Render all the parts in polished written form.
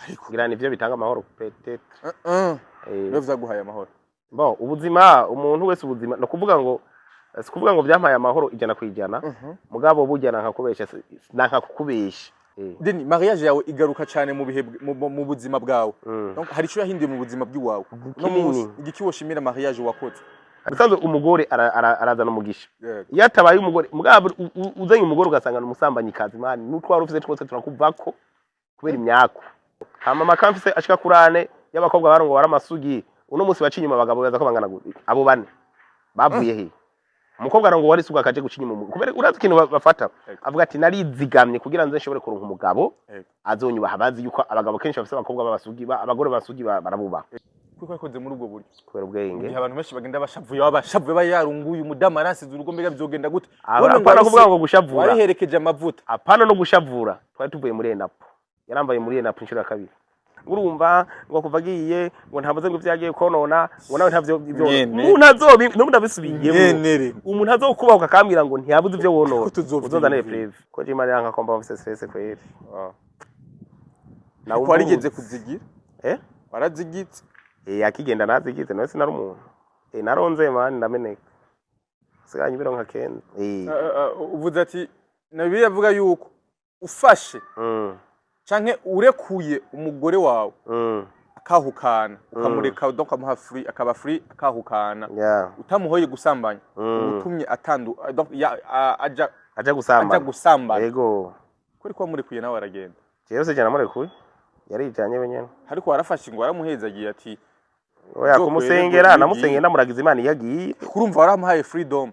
Ariko Ngira nivyo bitanga amahoro peut-être. Niyo vyaguhaye amahoro? Bon, ubuzima, umuntu wese ubuzima, no kuvuga ngo, si kuvuga ngo byampaye amahoro 100%. Mugabo burya nankakubesha, nankakukubesha. Deni, mariage yawe igaruka cyane mu bihe mu buzima bwawe. Donc hari icyo yahinduye mu buzima bw'iwawe no Kinini. munsi, igiki woshimira mariage wakoze? Bisanzwe umugore arazana umugisha. Iyo atabaye umugore, mugabo uzanye umugore ugasanga ni umusambanyikazi, man, n'utwara ufise twose turakuvako kubera imyaku. Hama amaka mfise ashika kuri ane y'abakobwa barongo baramasugi, uno munsi baca inyuma abagabo, baza ko bangana gute? Abo bane bavuye he? Umukobwa arongo wari isuga akaje guca inyuma kubera urazi ikintu bafata. Avuga ati: "Narizigamye kugira nze nshobore kuronka umugabo azonyubaha." Bazi yuko abagabo kenshi bafise abakobwa b'abasugi, abagore b'abasugi barabubaha. Kuko yakoze muri ubwo buryo. Kubera ubwenge. Igihe abantu benshi bagenda bashavuye, baba bashavuye, ba yarunguye umudamu aransize urugo, mbega bizogenda gute? Wowe apana kuvuga ngo gushavura. Wariherekeje amavuta. Apana no gushavura, twari tuvuye muri ENAPO, yarambaye muri ENAPO inshuro ya kabiri. Urumva ngo kuva agiye ngo ntavuze ngo ivyo yagiye konona, ngo nawe ntavyo ivyo Nyene. umuntu azobi n'ubu ndabisubiyemo. Nyenere. Umuntu azokubahuka akambwira ngo ntiyabuze ivyo wonona, Ko tuzovyiyumvira. uzozanire preuve ko je Imana yanka ko mba mfise stress kweri. Nawe Warigeze kuzigira? Eh? Warazigitse? Eh, akigenda nazigize, nawe sinari umuntu. Naronze man, ndameneka, siganye ibiro nka kenda. Uvuze ati na Bibiliya avuga yuko ufashe canke urekuye umugore wawe akahukana, ukamureka, donc ukamuha free, akaba free akahukana, utamuhoye gusambanya, utumye atandu, donc aja aja aja gusambana. Gusambana. Yego. Kuri kuba murekuye nawe aragenda. Jewe se namurekuye, yarijanye wenyene. Ariko warafashe ngo waramuhezagiye ati Oya, Bwoko kumusengera rero namusengera, ndamuragiza Imana iyo agiye. Kurumva waramuhaye freedom.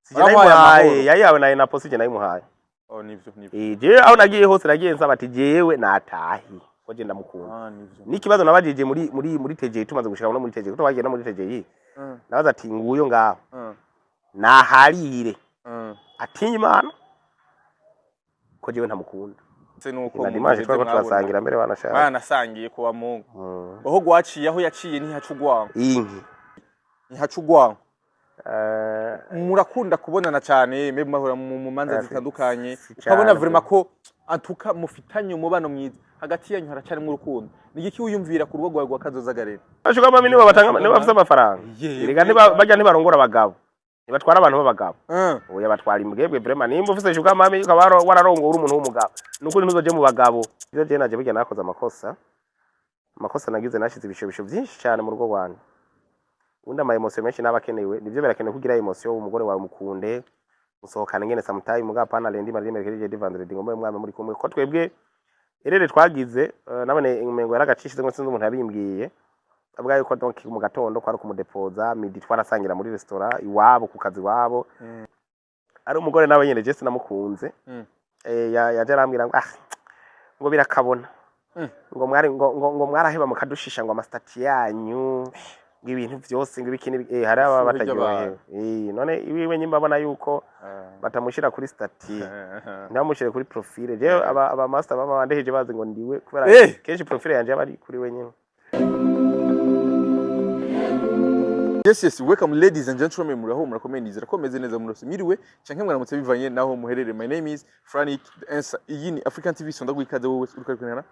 Sije Waramuhaye nayimuhaye. amahoro. Yayawe naye na posi, nayimuhaye. Oh, nivyo nivyo. Eh, jewe aho nagiye hose nagiye nsaba ati: "Jewe natahi ko je ndamukunda." Ah, nivyo. N'ikibazo nabajije muri TJ, tumaze gushika no muri TJ, kuko twagiye no muri TJ, nabaza ati: "Nguyo ngaho, naharire, atinye Imana ko jewe ntamukunda." Se nuko Na dimanche twariko turasangira mbere, banashaka. Banasangiye kuwa Mungu. Aho gwaciye, aho yaciye ntihaca ugwango. Inki. Ntihaca ugwango. Murakunda kubonana cyane, mbe mahora mu manza zitandukanye, si ukabona cane. vraiment ko antuka mufitanye umubano mwiza, hagati yanyu haracarimo urukundo. Ni igiki wiyumvira ku rugo rwawe rwa kazoza garera? Ba sugar mummy nibo batanga, nibo bafise amafaranga. Erega barya ntibarongora abagabo, ntibatwara abantu b'abagabo. Oya, batwara imbwebwe. Vraiment, nimba ufise sugar mummy ukaba wararongowe uri umuntu w'umugabo, nukuri ntuzoje mu bagabo. Ivyo je naje burya nakoze amakosa, amakosa nagize, nashize ibishobisho vyinshi cyane mu rugo rwanje. Ubundi ama émotion menshi naba akenewe, nivyo birakenewe kugira émotion, umugore wawe mukunde, musohokane ngene sometime, mugabo apana lundi, mardi, mercredi, jeudi, vendredi ngo mube mwame muri kumwe. Ko twebwe erere twagize, nabone umengo yaragacishize ngo sinzi umuntu yabimbwiye, avuga yuko donc mu gatondo kwari kumudepoza, midi twarasangira muri restaurant iwabo, ku kazi iwabo. Ari umugore nawe nyene je sinamukunze. Yaje arambwira ngo: "Ah," ngo "birakabona." Ngo mwari ngo mwaraheba mukadushisha, ngo ama statuts yanyu, ngo ibintu vyose, ngo ibiki n'ibi. Hari aba Ifuhe bataryohewe. None iwiwe nyimba abona yuko batamushira kuri statut, ntibamushire kuri profile. Jewe aba master baba bandeheje bazi ngo ndiwe kubera kenshi profile yanje aba ari kuri we nyene. Yes, welcome ladies and gentlemen, muraho, murakomeye, nizera ko meze neza, murose, miriwe canke mwaramutse bivanye naho muherereye. My name is Frank the Answer. Iyi ni African TV sonda guikaze wowe uriko urikurikirana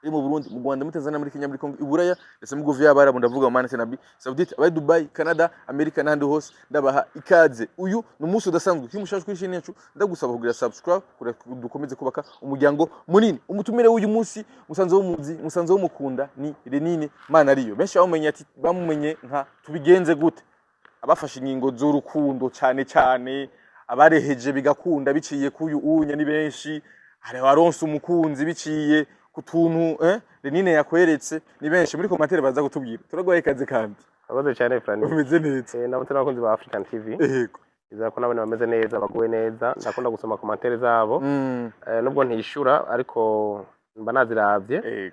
iri mu Burundi, mu Rwanda, muri Tanzania, muri Kenya, muri Congo, i Buraya ndetse mu bihugu vy'Abarabu, ndavuga Oman, Arabie Saoudite, abari Dubai, Canada, Amerika n'ahandi hose, ndabaha ikaze. Uyu ni umunsi udasanzwe. Iyo mushaje kuri chaîne yacu, ndagusaba kugira subscribe kugira dukomeze kubaka umuryango munini. Umutumire w'uyu munsi musanze w'umuzi, musanze w'umukunda, ni Lenine Manariyo. Benshi bamumenye ati bamumenye nka Tubigenze Gute, abafashe ingingo z'urukundo cyane cyane, abareheje bigakunda biciye kuyu unya ni benshi, hari abaronse umukunzi biciye ku tuntu Lenine yakweretse, ni benshi. Muri commentaire baza kutubwira. Turaguhaye ikaze kandi. Urakoze cyane, Frank. Umeze neza? Ndamutse n'abakunzi ba African TV. Izera ko nabone bameze neza, baguwe neza. Ndakunda gusoma commentaire zabo. Nubwo ntishura, ariko mba naziravye.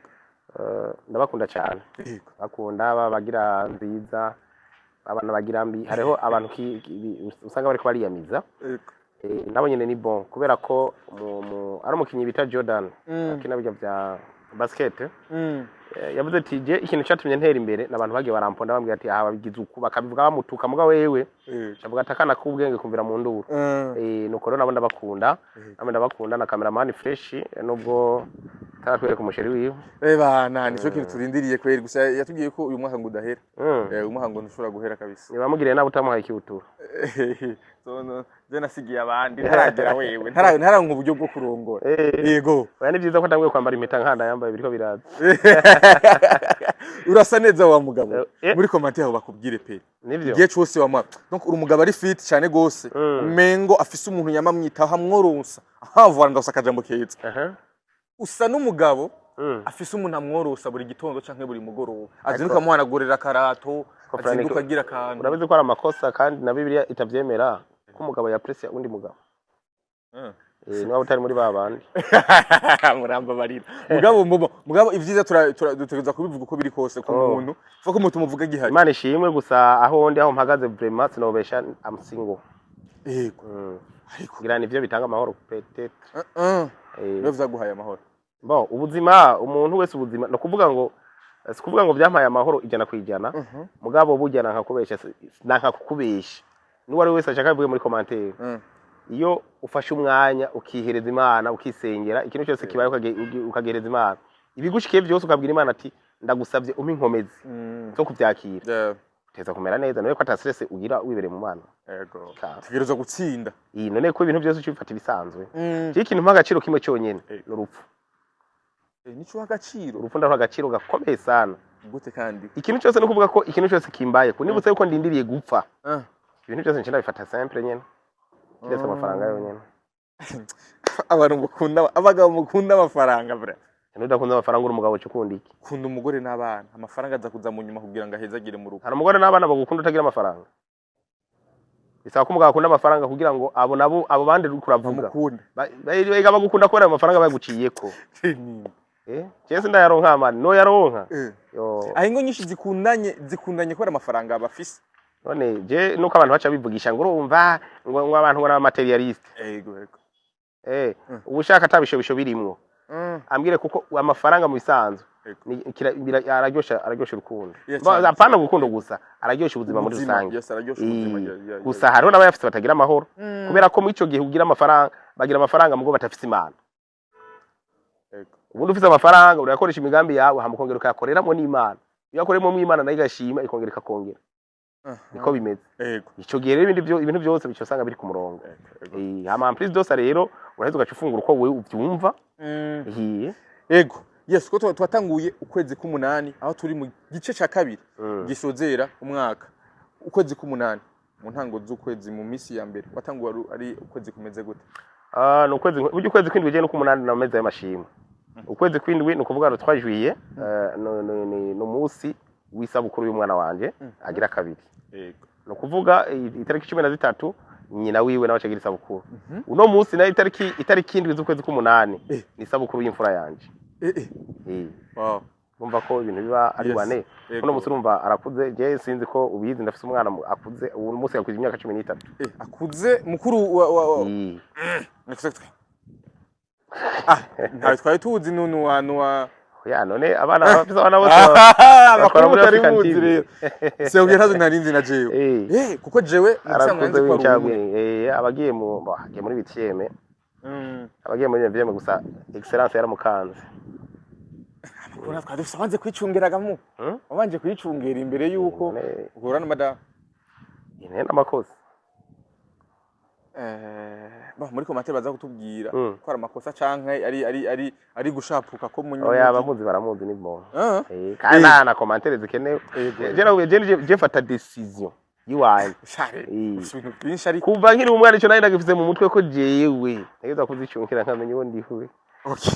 Ndabakunda cyane. Bakunda baba bagira nziza, abana bagira mbi. Hariho abantu usanga bariko bariyamiza. Nabo nyene ni bon, kubera ko ari umukinyi bita Jordan akina bijya vya basket. Yavuze ati: "Je ikintu catumye ntera imbere n'abantu bagiye baramponda, bambwira ati aha babigize uku, bakabivuga bamutuka, muga wewe cavuga ati akana k'ubwenge kumvira mu nduru." Nuko rero nabo ndabakunda. Nabo ndabakunda na cameraman fresh, nubwo Taratwereka umu chéri wiwe. Bana, nico kintu turindiriye kweri. Gusa yatubwiye ko uyu mwaka ngo udahera. Uyu mwaka ngo ntushobora guhera kabisa. Ntibamugiriye nabi utamuhaye ikibutura. So, no, je nasigiye abandi, ntaragera wewe, ntararonka uburyo bwo kurongora. Yego. Oya, ni byiza ko atanguye kwambara impeta nkanda yambaye, biriko biraza. Urasa neza wa mugabo. Muri commentaire aho bakubwire pe. Nivyo. Igihe cose wama, donc uri umugabo ari fit cyane gose. Umengo afise umuntu yamamwitaho, amworonsa ahavura. Ndose akajambo keza. Usa n'umugabo afise umuntu amworosa buri gitondo canke buri mugoroba, azinduka amuhanagurira akarato, Ko Frank, azinduka agira akantu. Urabizi ko ari amakosa kandi na Bibiliya itavyemera ko umugabo yapresia undi mugabo. Niba utari muri ba bandi. Murambabarira, mugabo mugabo ivyiza dutegereza kubivuga uko biri kose ku Oh. muntu, vuga ko umuntu tumuvuga gihari. Imana ishimwe gusa, aho ndi, aho mpagaze, vraiment sinobesha, I'm single. Yego. Ariko Ngira nivyo bitanga amahoro peut-être. Niyo vyaguhaye amahoro. Bon, ubuzima, umuntu wese ubuzima no kuvuga ngo, si kuvuga ngo byampaye amahoro 100%. Mugabo burya nankakubesha, nankakukubesha, n'uwo ari we wese ashaka avuge muri commentaire. Iyo ufashe umwanya ukihereza Imana, ukisengera, ikintu cyose kibaye ukagihereza Imana, ibigushikiye byose ukabwira Imana ati: "Ndagusabye umpe inkomezi zo kubyakira." Uteza kumera neza. None ko ata stress ugira wibereye mu Mana? Yego. Ka. Tegereza gutsinda. Iyi none ko ibintu byose ucibifata ibisanzwe. Jewe ikintu mpa agaciro kimwe cyonyine ni urupfu. Nico uha agaciro? Urupfu ndaruha agaciro gakomeye sana. Gute kandi? Ikintu cyose, no kuvuga ko ikintu cyose kimbaye ko nibutse yuko ndindiriye gupfa, ibintu byose nce ndabifata simple nyene, kiretse amafaranga yonyene. Abantu mukunda, abagabo mukunda amafaranga bra. Nudakunze amafaranga uri umugabo, uca ukunda iki? Kunda umugore n'abana, amafaranga aza kuza mu nyuma kugira ngo ahezagire mu rugo. Hari umugore n'abana bagukunda utagira amafaranga? Bisaba ko umugabo akunda amafaranga kugira ngo abo nabo, abo bandi uriko uravuga, bamukunda. Biga bagukunda kubera ayo mafaranga baguciyeko. Jewe sindayaronka mani, no yaronka. Yo. Aho ingo nyinshi zikundanye kubera amafaranga bafise. None je nuko abantu baca bivugisha ngo urumva ngo abantu ngo n'aba matérialiste. Yego yego. Ubushaka atabishobisho birimwo. Ambwire, kuko amafaranga mu bisanzwe araryosha urukundo. Yeah, cyane, Apana urukundo gusa, araryosha ubuzima muri Ubuzima, rusange. Yes, araryosha ubuzima. Yeah. Gusa hariho n'abayafise batagira amahoro, kubera ko muri ico gihe ugira amafaranga, bagira amafaranga mugo batafise Imana. Ubundi ufise amafaranga urayakoresha imigambi yawe, hama ukongera ukayakoreramwo n'Imana. Iyo uyakoreyemo Imana nayo igashima, ikongera ikakongera. Niko bimeze. Ico gihe rero ibindi ibintu byose bica usanga biri ku murongo. Yego. Hama en plus de ça rero uraheza ugaca ufungura uko wewe uvyumva. Ego, yes, ko twatanguye ukwezi k'umunani, aho turi mu gice ca kabiri gisozera umwaka. Ukwezi k'umunani, mu ntango z'ukwezi, mu misi ya mbere watanguye ari ukwezi kumeze gute? Ah, ni ukwezi, burya ukwezi kw'indwi je n'ukumunani n'amezi y'amashimwe. Ukwezi kw'indwi ni ukuvuga le 3 juillet, ni umunsi w'isabukuru y'umwana wanje agira kabiri. Ni ukuvuga itariki 13 nyina wiwe nawe acagira isabukuru. Uno munsi nayo itariki 7 z'ukwezi k'umunani ni isabukuru y'imfura yanje. Urumva ko ibintu biba ari wane. Uno munsi urumva arakuze. Je sinzi ko ubizi, ndafise umwana akuze, ubu munsi yakuze imyaka 13. Akuze mukuru wa Ah, ntawe twari tuzi nunu wa nuwa. Ya none abana bafise abana bose Amakuru bakora muri mutari African muzi TV. rero. Sewubwira ntazo narinzi na jewe. Kuko jewe musanzwe Arakuze nzi ko ari w'incabwe. umwe. Abagiye mu bo, agiye muri huitième. Abagiye muri neuvième, gusa excellence yaramukanze. Amakuru twari dufise, abanze kwicungeragamo. Wabanje kwicungera imbere yuko None uhura na madamu? Ine n'amakosa. Bah, muri commentaire baza kutubwira ko ari amakosa canke ari gushapuka ko mu Oya, abamuzi baramuzi, ni bon. Kandi nta na commentaire zikenewe. Yego. Je nawe je mfata décision yiwanje. Share, ufise ibintu byinshi ariko. Kuva nkiri umwana ico nari ndagifise mu mutwe ko jewe ntegerezwa kuzicungira nkamenya uwo ndiwe. Okay.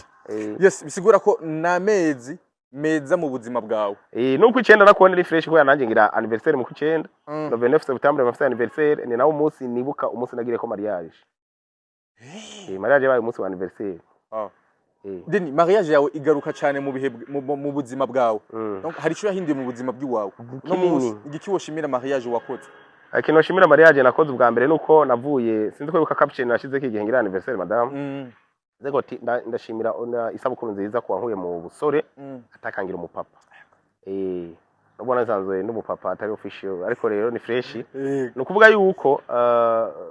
Yes, bisigura ko n'amezi meza mu buzima bwawe. Nuko icenda nakubona ari fresh, kubera nanjye ngira anniversaire mu kwicenda. Le 29 septembre bafite anniversaire, ni nawo umunsi nibuka umunsi nagireko mariage. Mariage yabaye umunsi wa anniversaire. Deni mariage yawe igaruka cyane mu bihe mu buzima bwawe. Donc hari icyo yahinduye mu buzima bw'iwawe no Kinini. munsi, igiki woshimira mariage wakoze? Ikintu nshimira mariage nakoze ubwa mbere nuko navuye, sinzi ko wibuka caption nashizeko igihe ngira anniversaire madame. Nzego ati ndashimira isabukuru nziza kuwa nkuye mu busore atakangira umupapa. Nubwo nasanzwe n'umupapa atari official, ariko rero ni fresh. Ni ukuvuga yuko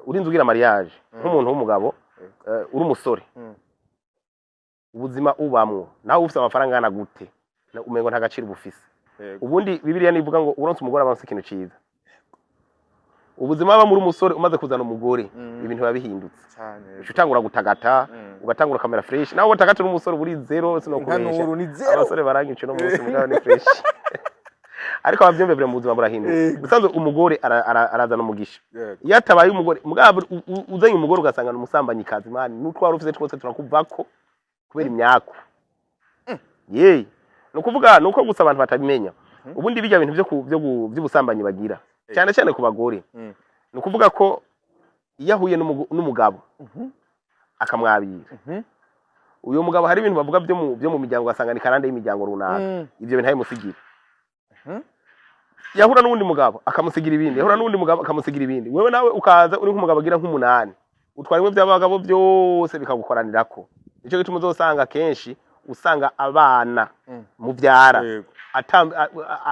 urinze ugira mariage nk'umuntu w'umugabo, uri umusore. Ubuzima ubamwo nawe ufise amafaranga angana gute, umengo nta gaciro bufise. Ubundi Bibiliya nivuga ngo uronse umugore aba aronse ikintu ciza. Ubuzima buba muri umusore, umaze kuzana umugore, ibintu biba bihindutse. Uca utangura gutagata, ugatangura kamera fresh. Nawe utagata uri umusore, uri zero, sinokubesha. Impanuro ni zero. Abasore barangice uno munsi, mugabo ni fresh, ariko abavyumve bire mu buzima burahinduka. Ubusanzwe umugore arazana umugisha. Iyo atabaye umugore, mugabo uzanye umugore ugasanga ni umusambanyikazi, man, n'utwara ufise twose turakuvako kubera imyaku ye. Ni ukuvuga ni uko gusa abantu batabimenya. Ubundi bijya bintu by'ubusambanyi bagira, cyane cyane ku bagore, ni ukuvuga ko iyo ahuye n'umugabo akamwabira, uyu mugabo hari ibintu bavuga byo mu miryango, ugasanga ni karande y'imiryango runaka. Ibyo bintu ntabimusigira. Yahura n'uwundi mugabo akamusigira ibindi, yahura n'uwundi mugabo akamusigira ibindi. Wewe nawe ukaza uri nk'umugabo agira nk'umunani, utwara bimwe by'abagabo byose bikagukoranirako. Nicyo gituma uzosanga kenshi usanga abana mubyara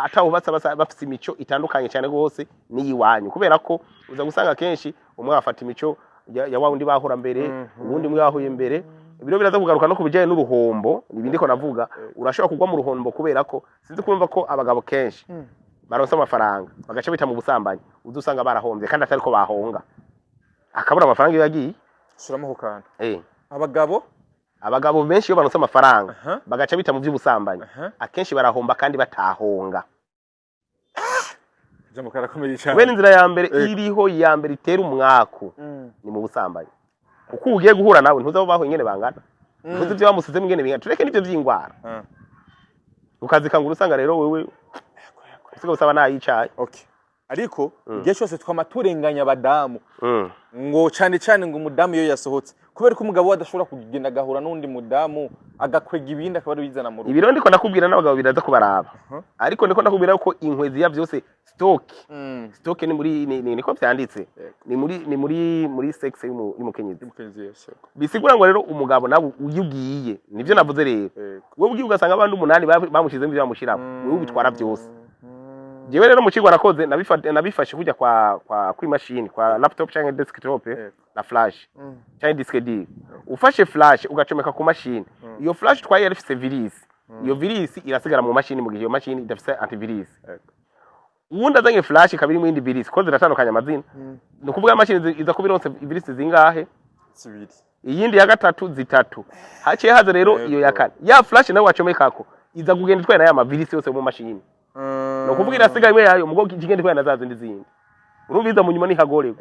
atahubatse bafise imico itandukanye cyane rwose n'iyiwanyu, kubera ko uza gusanga kenshi umwe afata imico ya wa wundi bahura mbere, uwundi umwe bahuye mbere. Ibiro biraza kugaruka no ku bijyanye n'uruhombo. Ibi ndiko navuga, urashobora kugwa mu ruhombo kubera ko sinzi kumva ko abagabo kenshi baronse amafaranga bagaca bita mu busambanyi, uza usanga barahombye kandi atari ko bahonga, akabura amafaranga iyo yagiye. Shiramo ako kantu. Abagabo. Abagabo benshi iyo baronse amafaranga bagaca bita mu by'ubusambanyi, akenshi barahomba kandi batahonga. Ijambo karakomeye cyane. Kubera inzira ya mbere iriho, ya mbere itera umwaku, ni mu busambanyi, kuko ugiye guhura nawe ntuzi abo bahuye ingene bangana, ntuzi ibyo bamusizemo ingene bingana, tureke n'ibyo by'ingwara. Ukazikangura usanga rero wewe usigaye usaba nayicaye. Okay, ariko igihe cyose twama turenganya abadamu, ngo cyane cyane ngo umudamu iyo yasohotse, kubera ko umugabo we adashobora kugenda agahura n'undi mudamu agakwega ibindi akaba ari bizana mu rugo. Ibiro ndiko ndakubwira n'abagabo biraza kubaraba, ariko ndiko ndakubwira ko inkwezi ya byose stock, stock ni muri niko vyanditse, ni muri sexe y'umukenyezi. Y'umukenyezi, yes, yego. Bisigura ngo rero umugabo nawe uyo ugiye, nivyo navuze rero, wowe ugiye ugasanga abandi umunani bamushizemo ivyo bamushiramo, wewe ubitwara byose. Jewe rero mu kigo nakoze nabifashe kujya kwa kwimashini, kwa laptop canke desktop, na flash canke disque dur. Ufashe flash ugacomeka ku mashini, iyo flash twaye yari ifise virus. Iyo virus irasigara mu mashini mu gihe iyo mashini idafise antivirus. Uwundi azanye flash ikaba irimo iyindi virus, ko ziratandukanye amazina, ni ukuvuga imashini iza kuba ironse virus zingahe? Zibiri. Iyindi ya gatatu, zitatu. Haciye haza rero iyo ya kane, ya flash nawe wacomekako iza kugenda itwaye na ya mavirus yose mu mashini. Ni ukuvuga irasigaye imwe yayo, mugo igenda itwaye na za zindi zindi. Urumva iza mu nyuma ntihagorewe.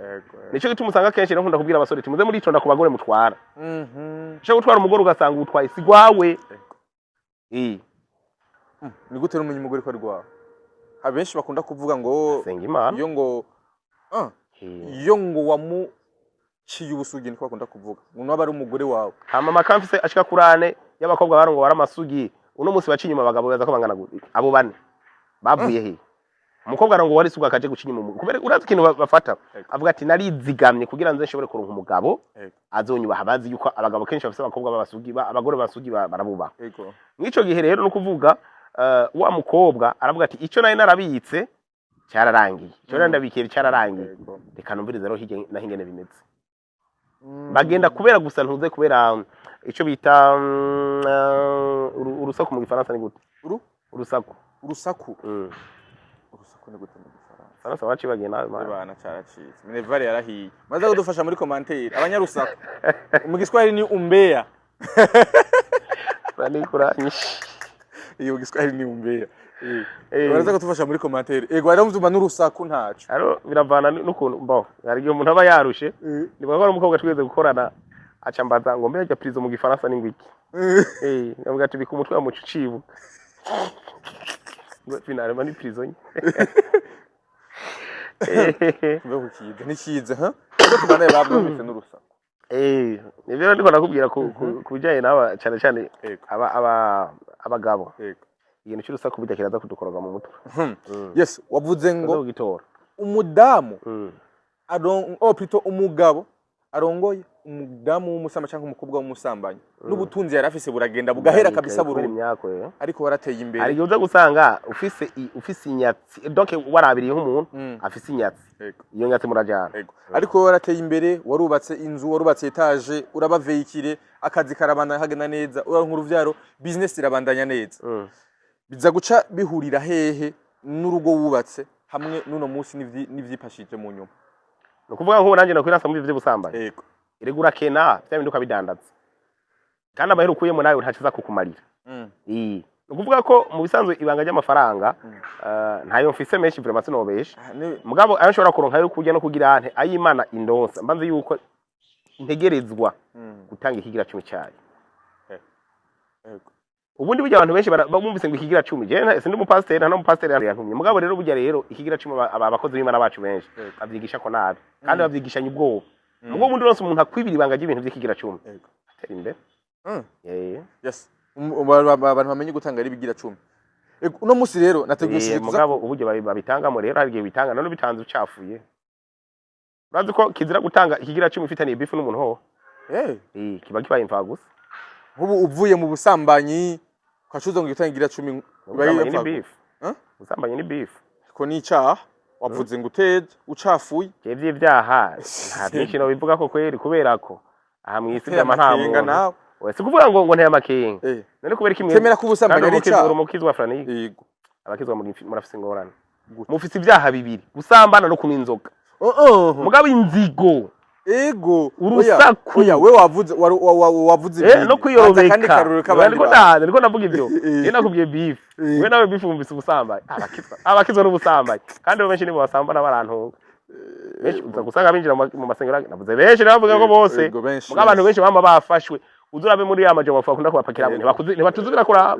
Nico gituma usanga kenshi rero nkunda kubwira abasore, timuze muritonda ku bagore mutwara. Ushobora gutwara umugore ugasanga utwaye si gwawe. Ni gute n'umenya umugore ko ari rwawe? Abenshi bakunda kuvuga ngo Senga Imana. iyo ngo iyo ngo wamuciye ubusugi, niko bakunda kuvuga ngo nawe ari umugore wawe. Hama makamfise ashika kuri ane y'abakobwa barongo baramasugi uno munsi baca inyuma abagabo, baza ko bangana gute? Abo bane bavuye he? Umukobwa arongo wari suga akaje guca inyuma kubera urazi ikintu bafata, avuga ati narizigamye kugira nze nshobore kuronka umugabo azonyubaha. Bazi yuko abagabo kenshi bafise abakobwa b'abasugi, abagore b'abasugi barabubaha. Mw'ico gihe rero no kuvuga wa mukobwa aravuga ati ico nari narabitse cyararangiye, ico nari ndabikiye cyararangiye, reka numvirize rero hirya naho ingene bimeze. Bagenda kubera gusa ntuze kubera ico bita urusaku. Mu gifaransa ni gute? Uru? Urusaku. Urusaku. Urusaku ni gute mu gifaransa? Faransa wacibagiye nawe, man. Bana, caracitse, minerval yarahiye. Maze kudufasha muri commentaire abanyarusaku. Mu giswahili ni umbea. Nani kuranyishe. Iyo mu giswahili ni umbea. Baraza kudufasha muri commentaire. Ego, ari muzumva n'urusaku ntaco. Aro biravana n'ukuntu mbo hari igihe umuntu aba yarushe. Nibuka ko hari umukobwa twigeze gukorana, aca mbaza ngo mbega prison mu gifaransa ni ngwiki? Ndavuga ati bika umutwe wa muco ucibuka ngo finalement ni prison. Mbe kukiza ntikiza ha. Rero tubanaye babyumvise n'urusaku. Nivyo ndiko nakubwira ku bijanye n'aba cyane cyane aba abagabo. Ikintu cy'urusaku burya kiraza kudukoroga mu mutwe. Yes, wavuze ngo ngo kugitora. Umudamu oh, plutôt umugabo Arongoye umudamu w'umusamba cyangwa umukobwa w'umusambanyi, n'ubutunzi yari afise buragenda bugahera kabisa Kubera burundu. Imyako, eh. Ariko warateye imbere. Hari igihe uza gusanga ufise inyatsi, donc warabiriye nk'umuntu afise inyatsi, iyo nyatsi murajana. Ego. Ariko wowe warateye imbere, warubatse inzu, warubatse étage, uraba véhiculé, akazi karabandanya kagenda neza, uraronka uruvyaro, business irabandanya neza. Biza guca bihurira hehe n'urugo wubatse hamwe n'uno munsi n'ivyipashije mu nyuma? Ni ukuvuga nk'ubu nanjye nakwirasa muri ivyo vy'ubusambanyi. Erega urakena vya bindi ukabidandaza, kandi amahera ukuyemo nawe ntaco aza kukumarira. Ni ukuvuga ko mu bisanzwe ibanga ry'amafaranga, ntayo mfise menshi vraiment, sinobesha. Ah, Mugabo ayo nshobora kuronka yo kurya no kugira ante, ay'Imana indonsa, mba nzi yuko ntegerezwa gutanga ikigira cumi cyayo. Ubundi burya abantu benshi bumvise ngo ikigira cumi, jewe sindi umupasiteri, nta n'umupasiteri yantumye. Mugabo rero burya rero ikigira cumi, abakozi b'Imana bacu benshi bavyigisha ko nabi, kandi bavyigishanya ubwoba. Ubwo bundi uronse umuntu akwibira ibanga ry'ibintu vy'ikigira cumi, atera imbere. Yes. Abantu bamenye gutanga ari ibigira cumi. Ego, uno munsi rero nateguye tuza Mugabo uburyo babitangamo rero, hari igihe bitanga none bitanze ucafuye. Urazi ko kizira gutanga ikigira cumi ufitaniye beef n'umuntu ho? Kiba kibaye imfa gusa. Nk'ubu uvuye mu busambanyi ukacuza ngo gutanga igira cumi, Ubusambanyi ni beef. Huh? Ubusambanyi ni beef. Ko ni icaha wavuze ngo uteje ucafuye. Je vy'ivyaha nta byinshi no bivuga ko kweri, kubera ko aha mw'isi Uteye vyama nta amakenga muntu. nawe. Oya, si kuvuga ngo nteye amakenga. None kubera iki Temera ko ubusambanyi ari icaha. Uri umukizwa, Frank? Yego. Abakizwa murafise ingorane. Gute? Mufise ibyaha bibiri: gusambana no kunywa inzoga. Oh, oh. Mugabo inzigo, Ego. urusaku. Oya, we wavuze wavuze ibindi. No kwiyorobeka. Kandi karorero k'abandi Niko bantu. Niko navuga ibyo. Je nakubwiye beef. We nawe beef wumvise ubusambanyi. Abakizwa n'ubusambanyi, kandi bo benshi nibo basambana, barantunga. Benshi uza gusanga binjira mu masengero, navuze benshi, navuga ko bose. Ego, benshi. Mugabo abantu benshi bama bafashwe, uzurabe muri ya majambo bakunda kubapakira, ntibatuzubira kuraba.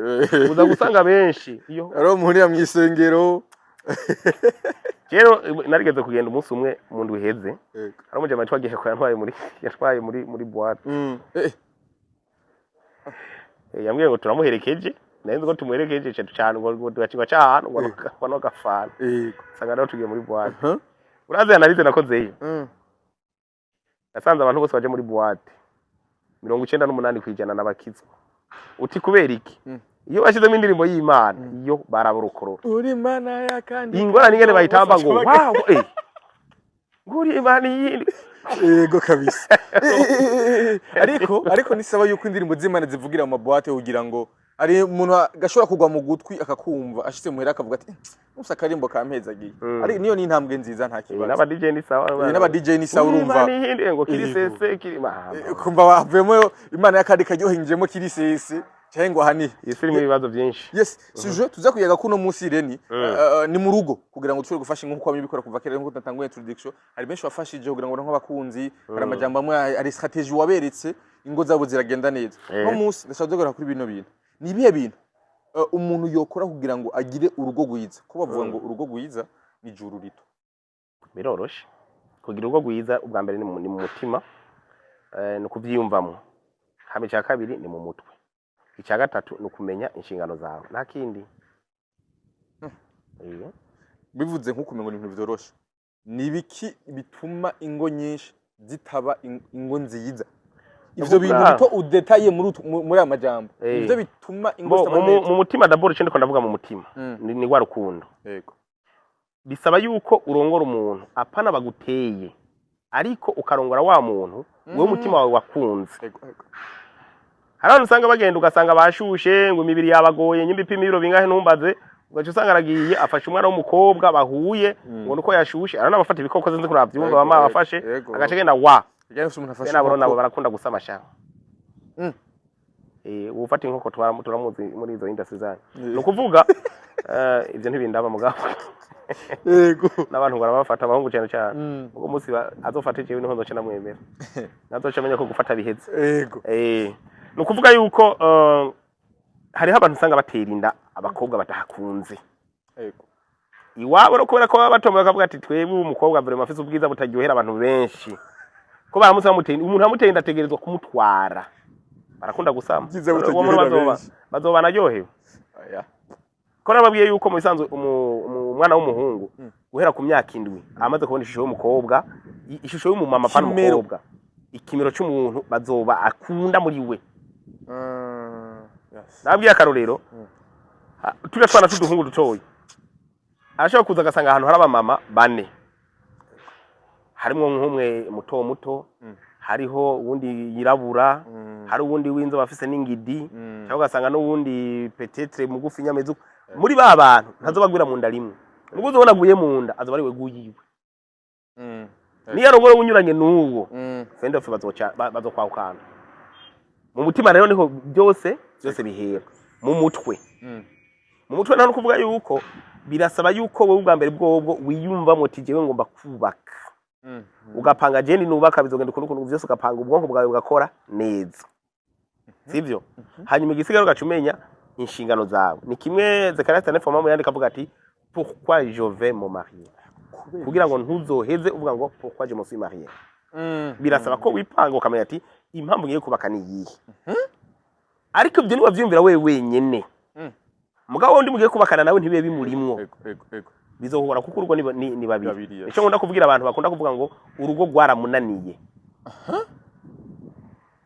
Uza gusanga benshi iyo Ari muhurira mw'isengero. Rero narigeze kugenda umunsi umwe mu ndwi iheze, hari umujama witwa Giheko yatwaye muri boîte. Yambwiye ngo turamuherekeje, nari nzi ko tumuherekeje cyane, ngo tugacigwa cy'ahantu ngo no gafana. Usanga rero tugiye muri boîte. Urazi analyse nakozeyo? Nasanze abantu bose baje muri boîte, 98% n'abakizwa. Uti kubera iki? Iyo bashyizemo indirimbo y'Imana, iyo baraburukorora. Uri Mana ya kandi. Ingorane ingene bayitamba ngo wow, nguri Imana yindi. Yego kabisa. Ariko nisaba yuko indirimbo z'Imana zivugira mu ma boîte, kugira ngo ari umuntu gashobora kugwa mu gutwi akakumva, ashitse muhera akavuga ati: "Musa akarimbo kampezagiye." Ari niyo ni intambwe nziza, nta kibazo. N'aba DJ ni sawa. N'aba DJ ni sawa, urumva. Imana yindi ngo kiri sese kiri mahamba. Kumva bavuyemo Imana y'akandi karyohenjemo kiri sese cyangwa ngo ahani. Isi irimo ibibazo byinshi. Yes, sujet tuza kuyaga kuno munsi reni ni mu rugo, kugira ngo dushobore gufasha nkuko wamye ubikora kuva kera, nkuko natanguye introduction. Hari benshi wafashije kugira ngo nk'abakunzi, hari amajambo amwe, hari strategy waberetse, ingo zabo ziragenda neza. No munsi ndashaka kugaruka kuri bino bintu. Ni ibihe bintu umuntu yokora kugira ngo agire urugo rwiza, ko bavuga ngo urugo rwiza ni juru rito? Biroroshe kugira urugo rwiza. Ubwa mbere ni mu mutima, ni ukuvyiyumvamwo. Hama icya kabiri ni mu mutwe. Icya gatatu ni ukumenya inshingano zawe, nta kindi. Bivuze nk'uko umengo ni ibintu vyoroshe, ni ibiki bituma ingo nyinshi zitaba ingo nziza? Ivyo bintu bito udetaye muri aya majambo, ivyo bituma ingo zitaba neza. Mu mutima d'abord, ico ndiko ndavuga mu mutima ni rwa rukundo. Bisaba yuko urongora umuntu apana baguteye, ariko ukarongora wa muntu wewe umutima wawe wakunze. Yego yego. Hari abantu usanga bagenda, ugasanga bashushe, ngo imibiri yabagoye, nyimba ipima ibiro bingahe ntumbaze, ugaca usanga aragiye afashe umwana w'umukobwa bahuye ngo nuko yashushe. Hari n'abafata ibikoko, sinzi ko uravyumva, bama bafashe, agaca agenda wa Bijyanye n'uko umuntu afashe nabo nabo inkoko. Barakunda gusama sha. Ufata inkoko turamuzi muri izo industry zanyu. Ni ukuvuga ivyo ntibindaba, mugabo n'abantu barabafata, abahungu cyane cyane. Ubwo munsi azofata jewe niho nzoca namwemera, nazoca amenya ko gufata biheze. Ni ukuvuga yuko hariho abantu usanga batera inda abakobwa batahakunze iwabo, no kubera ko baba batomboye, bakavuga ati: "Twebwe uyu mukobwa vraiment afise ubwiza butaryohera abantu benshi." Ko baramutse bamuteye, umuntu amuteye inda ategerezwa kumutwara. Barakunda gusama. Ubwiza Uwo muntu butaryohera benshi. Bazoba banaryohewe. Oya. Ko nababwiye yuko mu bisanzwe umwana w'umuhungu guhera ku myaka 7 amaze kubona ishusho y'umukobwa, ishusho y'umumama, pana Kimero. umukobwa. Ikimero c'umuntu bazoba akunda muri we. Nabwiye akarorero, turiya twana t'uduhungu dutoyi arashobora kuza agasanga ahantu hari abamama bane, harimwo nk'umwe muto muto, hariho uwundi yirabura, hari uwundi w'inzobe afise n'ingidi, cyangwa ugasanga n'uwundi peut-être mugufi nyameze uko. Muri ba bantu ntazobagwira mu nda rimwe. Nubwo uzobona aguye mu nda, azoba ari we guyiwe. Niyo arongora unyuranye n'uwo, fendofe bazokwahukana. Mu mutima rero niho byose byose bihera, mu mutwe. Mu mutwe nta no kuvuga yuko birasaba yuko wowe ubwa mbere bwobwo wiyumvamo uti: "Jewe ngomba kubaka." Ugapanga: "Je nubaka bizogenda ukuntu ukuntu", byose ugapanga, ubwonko bwawe bugakora neza, sivyo? Hanyuma igisigaro ugaca umenya inshingano zawe. Ni kimwe Zekariya Stanley mu yandika avuga ati: "Pourquoi je vais me marier?" Kubera Kugira ngo ntuzoheze uvuga ngo: "Pourquoi je me suis marié?" Birasaba ko wipanga, ukamenya ati: "Impamvu ngiye kubaka ni iyihe?" Ariko ibyo ntiwavyumvira wewe wenyene. Mugabo wundi mugiye kubakana nawe ntibibe bimurimwo. Ego, ego, ego. Bizohora, kuko urugo ni babiri. Babiri, yes. Icyo nkunda kubwira abantu bakunda kuvuga ngo urugo rwaramunaniye,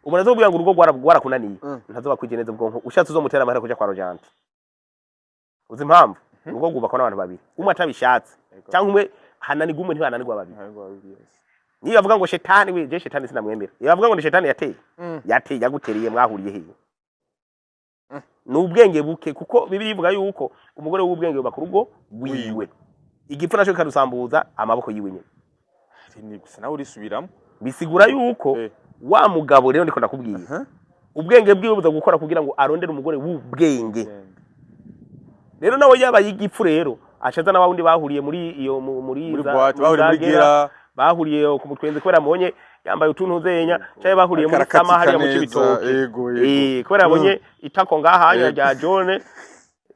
umuntu azobwira ngo urugo rwarakunaniye, ntazoba kwije neza ubwonko. Ushatse uzomutera amahera kuja kwa Rojanti. Uzi impamvu? Urugo rwubakwa n'abantu babiri, umwe atabishatse cyangwa umwe hananirwa umwe, ntibananirwa babiri. Ntabwo babiri, yes. Niyo bavuga ngo shetani we, je shetani sinamwemera. Iyo bavuga ngo ni shetani yateye, yateye yagutereye mwahuriye hehe? Ni ubwenge buke, kuko Bibiliya ivuga yuko umugore w'ubwenge yubaka urugo rwiwe, igipfu naco kikarusambuza amaboko yiwe nyene. Ni gusa nawe urisubiramo. Bisigura yuko wa mugabo rero ndiko ndakubwira, ubwenge bwiwe buza gukora kugira ngo arondere umugore w'ubwenge. Rero nawe yaba y'igipfu rero acaza na wundi bahuriye muri iyo muri Muri boîte, bahuriye muri za Gera, gera. Bahuriye ku mutwenzi kubera abonye yambaye utuntu zenya, cyangwa bahuriye muri Akarakatika sama hariya mu neza, Cibitoke. Ego, ego. Kubera yabonye itako ngaha rya jaune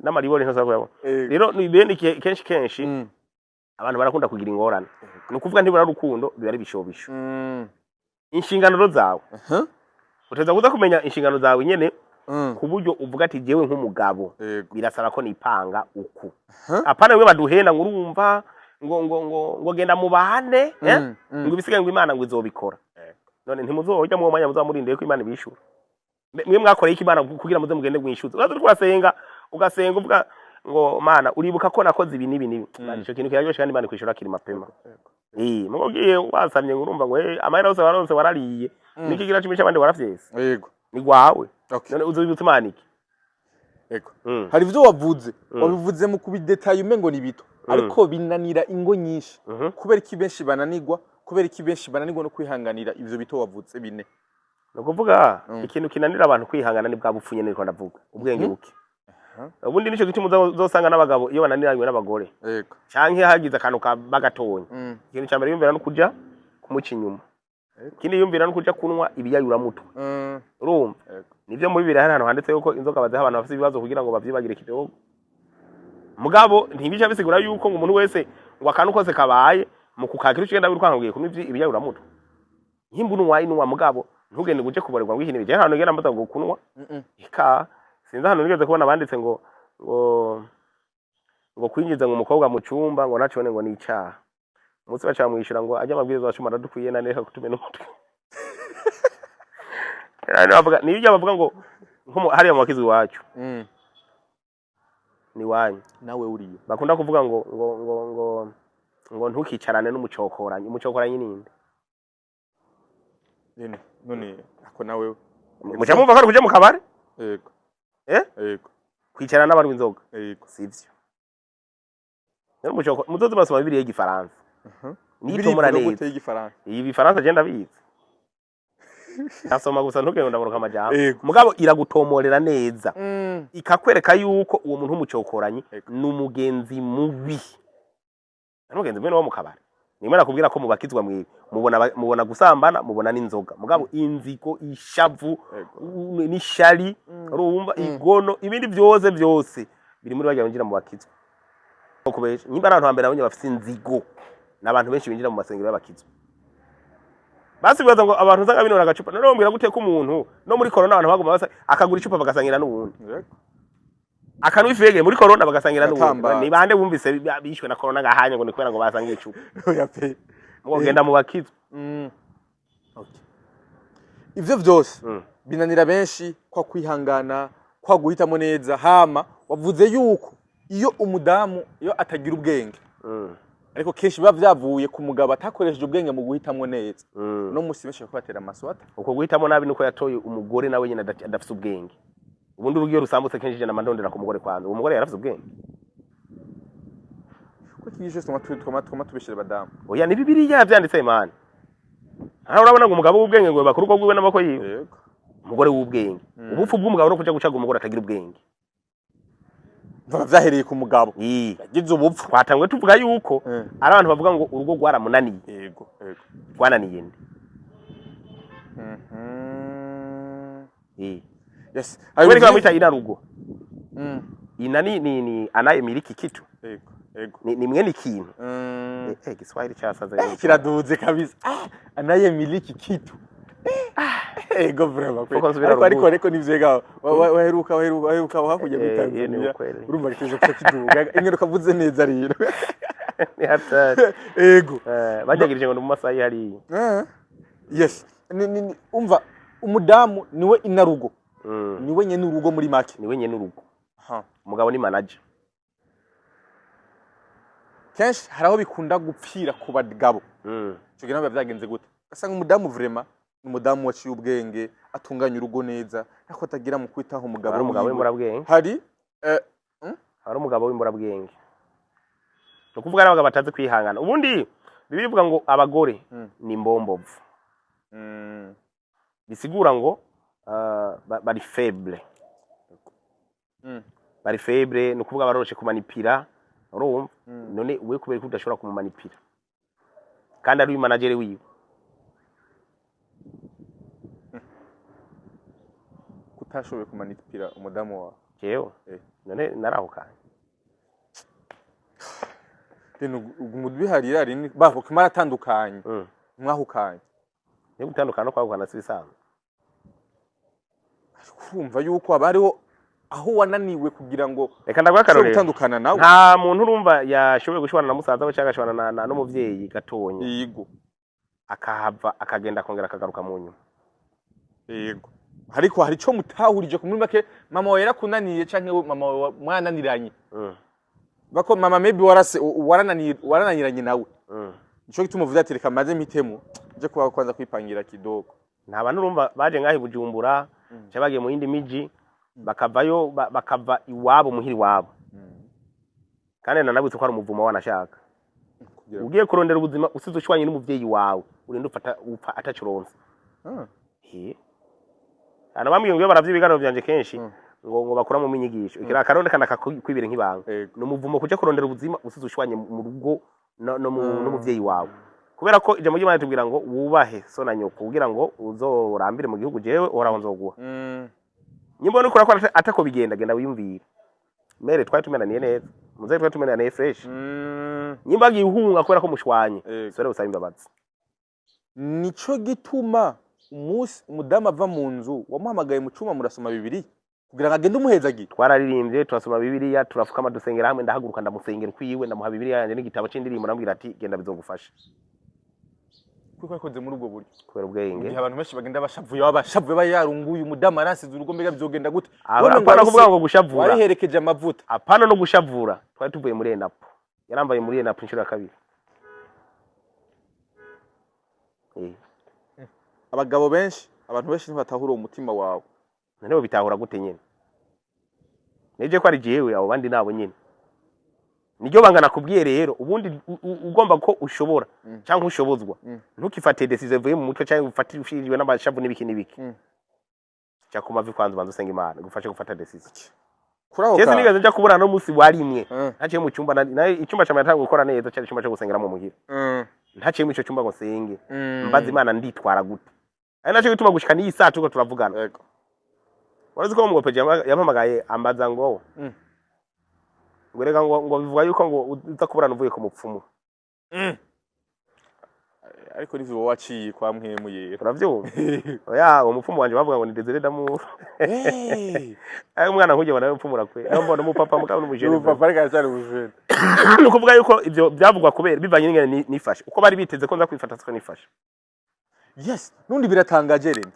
n'amaribori ntaza kuyabona. Rero ni bene kenshi kenshi abantu barakunda kugira ingorane, ni ukuvuga ntibura urukundo, biba ari ibishobisho. Inshingano rero zawe, uteza kuza kumenya inshingano zawe nyene, ku buryo uvuga ati: "Jewe nk'umugabo birasaba ko nipanga uku." Apana we baduhenda ngo urumva ngo genda mubane, eh? Ngo ibisigaye ngo Imana ngo izobikora. None ntimuzojya mu mwanya muzaba murindiye ko Imana ibishura? Mwe mwakoreye iki Imana kugira muze mugende mwishuze? Uraza uriko urasenga, ugasenga uvuga ngo: "Mana, uribuka ko nakoze ibi n'ibi n'ibi." Mana, ico kintu kiraryoshe kandi Imana ikwishura kiri mapema. Mugo ugiye wasamye ngo urumva ngo amahera yose waronse warariye, niki kigira cumi c'abandi warafyese, ni gwawe. None uzobibutsa Imana iki? Ego. Hari ivyo wavuze, wabivuze mu kubidetaye umengo ni bito, ariko binanira ingo nyinshi. Kubera iki benshi bananirwa? Kubera iki benshi bananirwa no kwihanganira ivyo bito wavuze bine? Ni ukuvuga ikintu kinanira abantu kwihangana ni bwa bupfu nyene niko ndavuga, ubwenge buke. Ubundi nico gituma uzosanga n'abagabo iyo bananiranywe n'abagore canke hagize akantu bagatonya, ikintu ca mbere yumvira no kuja kumuca inyuma. Ikindi yumvira no kuja kunywa ibiyayuramutwe. Urumva? Ego. Nivyo, muri Bibiliya hari ahantu handitse yuko inzoga baziha abantu bafise ibibazo kugira ngo bavyibagire kidogo. Mugabo ntibica bisigura yuko ngo umuntu wese ngo akantu kose kabaye mu kukakira ucigenda wirukanka ugiye kunywa ibiyayuramutwe. Nkimba unywa inywa, mugabo ntugende ngo uje kuborerwa ngo ikintu. Ahantu ngenda mbaza ngo kunywa. Eka sinzi ahantu nigeze kubona banditse ngo kwinjiza ngo umukobwa mu cumba ngo nacone ngo ni icaha. Umunsi baca bamwishura ngo ajya amabwiriza wa cumi aradukwiye nane kutumena umutwe. Rero bavuga niyo ujya bavuga ngo nko hariya mu bakizi iwacu, ni wanyu. Nawe uriyo. Bakunda kuvuga ngo ntukicarane n'umucokoranyi. Umucokoranyi ninde? None none ako nawe. Muca mumva ko ari kuja mu kabare. Yego. Eh? Yego. Kwicarana n'abanywa inzoga. Yego. Sivyo rero umucoko. Muzoze basoma Bibiliya y'igifaransa. Nitomora Birivuga neza. gute y'igifaransa? Iyi bifaransa je ndabizi, ndasoma gusa, ntugende ndabaruka amajambo. Mugabo iragutomorera neza, ikakwereka yuko uwo muntu w'umucokoranyi ni umugenzi mubi. Ni umugenzi mubi wo mu kabari. Nimwe nakubwira ko mubakizwa mwiwe mubona mubona gusambana, mubona n'inzoga, mugabo inzigo, ishavu, n'ishari, urumva, igono, ibindi byose byose biri muri barya binjira mu bakizwa. Kubesha nimba ari abantu hambere abonye bafise inzigo, ni abantu benshi binjira mu masengero y'abakizwa. Basi bibaza ngo abantu usanga binora agacupa. None wombwira gute ko umuntu no muri corona abantu baguma basa akagura icupa bagasangira n'uwundi, akanwa ifege muri corona bagasangira n'uwundi? Gatamba. Ni bande bumvise bishwe na corona ngahanye ngo ni kubera ngo basangiye icupa? Oya pe. Ngo genda mu bakizwa. Okay. Ivyo vyose binanira benshi, kwa kwihangana, kwa guhitamo neza. Hama wavuze yuko iyo umudamu iyo atagira ubwenge, ariko kenshi biba vyavuye ku mugabo atakoresheje ubwenge mu guhitamwo neza. No musi benshi bariko batera amaswata. Uko guhitamo nabi nuko yatoye umugore nawe nyine adafise ubwenge. Ubundi urugo iyo rusambutse, kenshi ijana mandondera ku mugore kwanza. Uwo mugore yarafise ubwenge? Ko iki cyose twama tubeshera abadamu. Oya, ni Bibiliya vyanditse, man. Hano urabona ngo umugabo w'ubwenge ngo bakora urugo rwiwe n'amaboko yiwe. Umugore w'ubwenge, ubupfu bw'umugabo no kuja gucaga umugore atagira ubwenge. Biba vyahereye ku mugabo Ii. yagize ubupfu. Twatanguye tuvuga yuko ari abantu bavuga ngo urugo rwaramunaniye. yego yego Rwananiye nde? Yes. Kubera ko bamwita inarugo. Ina ni anayemiliki kitu. yego yego Ni mwene ikintu. Kiswahili chasaze. Kiraduze kabisa. Ah, anayemiliki kitu. Ego, vraiment kweli. Kuko nsubira Ariko ruguru. ariko nivyega waheruka hakurya muri Iyo ni Tanzania. ukweli. Urumva kije ko kiduga ingero kavuze neza rero. Ni hatari. Ego. Bajagirije ngo ni mu masaha hariya. Yes, ni umva umudamu niwe inarugo, niwe nyene urugo muri make. Niwe nyene urugo. Ha. Umugabo ni manager. Kenshi hari aho bikunda gupfira ku bagabo. Ico gihe nabo biba vyagenze gute? Ugasanga umudamu vraiment ni umudamu waciye ubwenge, atunganya urugo neza, ariko atagira mu kwitaho umugabo Hari umugabo wiwe. w'imburabwenge. Hari Hari umugabo w'imburabwenge, ni ukuvuga n'abagabo batazi kwihangana. Ubundi Bibiliya ivuga ngo abagore ni imbombovu, bisigura ngo bari faible. Bari faible, ni ukuvuga baroroshe kumanipira, urumva? None we kubera ko udashobora kumumanipira kandi ari manager wiwe? Kutashoboye kumanipira umudamu wawe? Jewe? None narahukanye. Rero umubiharira rini bavuka maratandukanye, mwahukanye. Niba gutandukana no kwahukana si bisanzwe. Urumva yuko haba hariho aho wananiwe kugira ngo Reka ndaguha ushobore akarorero. gutandukana nawe. Nta muntu urumva yashoboye gushwana na musaza we cyangwa agashwana n'umuvyeyi gatonya, akahava akagenda, akongera akagaruka mu nyuma. Yego, ariko hari ico mutahurije ku muri make, mama wawe yarakunaniye canke we mama wawe mwananiranye, bako mama maybe warase warananiranye nawe. Nico gituma uvuze ati reka maze mpitemo nje kuba kwanza kwipangira kidogo. Nta bantu urumva baje ngaho i Bujumbura cyangwa bagiye mu yindi miji, bakavayo bakava iwabo, muhira iwabo, kandi nanabutse ko ari umuvumo wanashaka. Kugira Ugiye kurondera ubuzima usize ushwanye n'umuvyeyi wawe, urinda ufata upfa atacuronse. He. Hano bambwiye ngo iyo baravye ibiganiro vyanje kenshi ngo bakuramo inyigisho, ikira akaronde kana kakwibira nk'ibanga. Ni umuvumo kuja kurondera ubuzima usize ushwanye mu rugo n'umuvyeyi wawe, kubera ko ijambo ry'Imana ritubwira ngo wubahe so na nyoko kugira ngo uzorambire mu gihugu jewe Uhoraho nzoguha. Nyimbo nuko urakora atako bigenda, genda wiyumvire. Mere twari tumenaniye neza, muzehe twari tumenaniye fresh. Nyimba agiye uhunga kubera ko mushwanye, sore usaba imbabazi. Nico gituma umunsi umudamu ava mu nzu wamuhamagaye mu cuma murasoma Bibiliya kugira ngo agende umuhezagiye. Twararirimbye, turasoma Bibiliya, turafukama, dusengera hamwe. Ndahaguruka, ndamusengera ukwiwe, ndamuha Bibiliya yanjye n'igitabo c'indirimbo, ndamubwira ati genda bizogufasha. Kuko yakoze muri ubwo buryo Kubera ubwenge. Igihe abantu benshi bagenda bashavuye, baba bashavuye, baba yarunguye umudamu arasize urugo, mbega bizogenda gute? Aba- Wowe ngo Apana kuvuga ngo gushavura. Wariherekeje amavuta. Apana no gushavura, twari tuvuye muri enapo, yarambaye muri enapo inshuro ya kabiri. Abagabo benshi, abantu benshi ntibatahura uwo mutima wawe. None bitahura gute nyene? Nije ko ari jewe, abo bandi nabo nyene niryo banga nakubwiye. Rero ubundi ugomba ko ushobora cyangwa ushobozwa, ntukifate decision ivuye mu mutwe cyangwa ufate ushingiwe n'amashavu n'ibiki n'ibiki. Cya ku mavi kwanza, ubanza usenga Imana igufashe gufata decision. Kuri aho Jese kantu. nigeze nja kubura n'umunsi warimwe ntaciye mu cyumba icyumba cyawe natangiye gukora neza cyari icyumba cyo gusengeramo muhira. Ntaciye muri ico cyumba ngo nsenge, mbaza Imana nditwara gute. Ari nacyo gituma gushika n'iyi saa turiko turavugana, warazi ko umugopeje yampamagaye ambaza ngo ngo reka ngo bivuga yuko ngo uza kuburana uvuye ku mupfumu. Ariko nivyo wowe waciye kwa Mpwemu Yera. Uravyumva? Oya, uwo mupfumu wanje bavuga ngo ni Desire Damour. Ayo umwana nk'ujye nawe mpfumura kwe, nawe mbona umupapa mugabo n'umujene. Ubu papa ariko aracyari umujene. Ni ukuvuga yuko ivyo byavugwa kubera bivanye n'ingene nifashe, uko bari biteze ko nza kwifata siko nifashe. Yes, nundi biratangaje rero.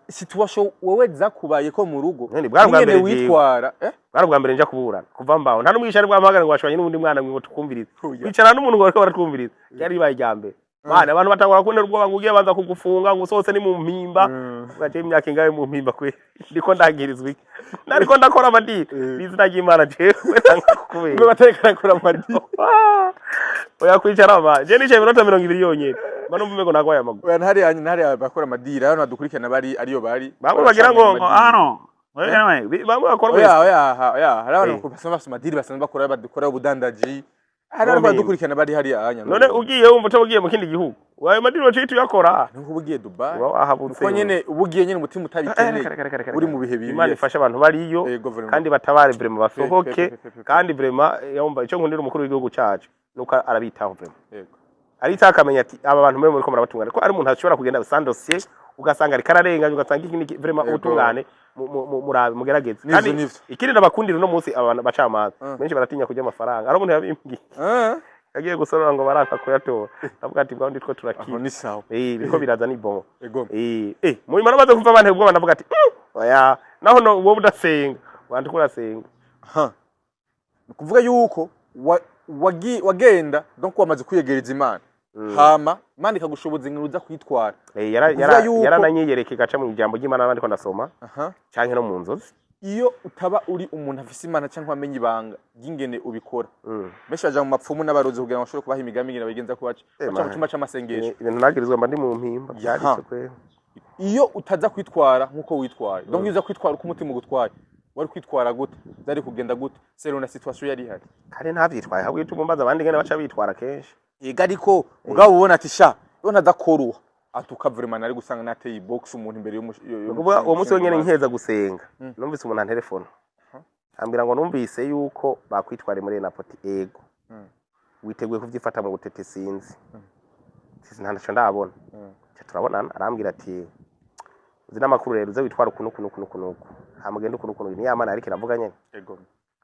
Situation wewe zakubaye ko mu rugo, None bwari ubwa ingene mbere jewe. witwara, eh? Bwari ubwa mbere nja kuburana kuva mbaho, nta n'umwigisha ari bwampamagare ngo washwanye n'uwundi mwana ngo tukumvirize. Oya. Kwicarana n'umuntu ngo bariko baratwumviriza byari bibaye irya mbere. Bana, abantu batangura kubona ubwoba ngo ugiye banza kugufunga, ngo usohotse ni mu mpimba. Ugaca imyaka ingahe mu mpimba kwe? Ndiko ndagirizwa iki? Nariko ndakora amadini n'izina ry'Imana, jewe nanga kukubera. Ngo batekana kura amadini. Oya, kwicara ba je nicaye iminota 20 yonyene mba numva umengo nagwaye amaguru. Oya, ntari ntari abakora amadiri hano badukurikirana bari ariyo bari. Bamwe bagira ngo Baracana hano bamwe bakora Oya, wese. Oya, oya, hari abantu basanzwe bafise amadiri, basanzwe bakora, badukora ubudandaji, hari abantu Mu mpimba. badukurikirana bari hariya anya. None ugiye wumva utabugiye mu kindi gihugu, ayo madini baciye tuyakora. Nuko uba ugiye Dubai, Uba wahabutse. uko nyene uba ugiye nyene umutima utabikeneye, Kare, kare, kare, kare, uri mu bihe bibi. Imana ifashe abantu bariyo Yego, vraiment. kandi batabare vraiment, basohoke. Pe, pe, pe, pe, pe. Kandi vraiment yumva icyo nkundira umukuru w'igihugu cacu nuko arabitaho vraiment. Aritaho akamenya ati aba bantu mwe muriko murabatungana, ko ari umuntu ashobora kugenda sans dossier, ugasanga ariko ararenganya, ugasanga iki n'iki, vraiment ubutungane murabe mugerageze. Nivyo, Kandi nivyo. ikindi nabakundira uno munsi, abantu bacamanza benshi baratinya kurya amafaranga. Ari umuntu yabimbwiye yagiye gusorora ngo baranka kuyatora, ndavuga ati bwa ndi two Aho turakira. Ni sawa. Biriko biraza, ni bon. Mu nyuma namaze kumva abantu ubwoba, ndavuga ati oya, naho no wowe udasenga wantu ko urasenga. Ha, ni ukuvuga yuko wagenda donc wamaze kwiyegereza Imana, hama Imana ikagushoboza inkuru uza kwitwara. Kuvuga Yarananyiyereka igaca mu ijambo ry'Imana ndiko ndasoma canke no mu nzozi. Iyo utaba uri umuntu afise Imana cyangwa wamenye ibanga ry'ingene ubikora, benshi baja mu mapfumu n'abarozi kugira ngo bashobore kubaha imigambi ingene babigenza, kubaca baca mu Man. cumba c'amasengesho. Ibintu nagirizwa mba ndi mu mpimba byanditse kwe. Iyo utaza kwitwara nk'uko witwaye, donc iyo uza kwitwara uko umutima ugutwaye, wari kwitwara gute? Byari kugenda gute selon la situation yari ihari? Kandi ntavyitwaye, ahubwo ituma mbaza abandi ngene baca bitwara kenshi. Ega, ariko mugabo ubona ati sha, iyo ntadakoruha atuka vraiment nari gusanga nateye box umuntu imbere Ukuvuga uwo munsi wenyene nkeza gusenga, numvise umuntu antelefona ambwira ngo numvise yuko bakwitwara muri Enapoti, ego, witeguye kuvyifata mu gutete? Sinzi. Nta ntaco ndabona. Ca turabonana, arambwira ati uzi n'amakuru rero, uze witwara uku n'uku n'uku n'uku n'uku, hamugenda uku n'uku n'uku. Ni ya Mana yariko iravuga nyene.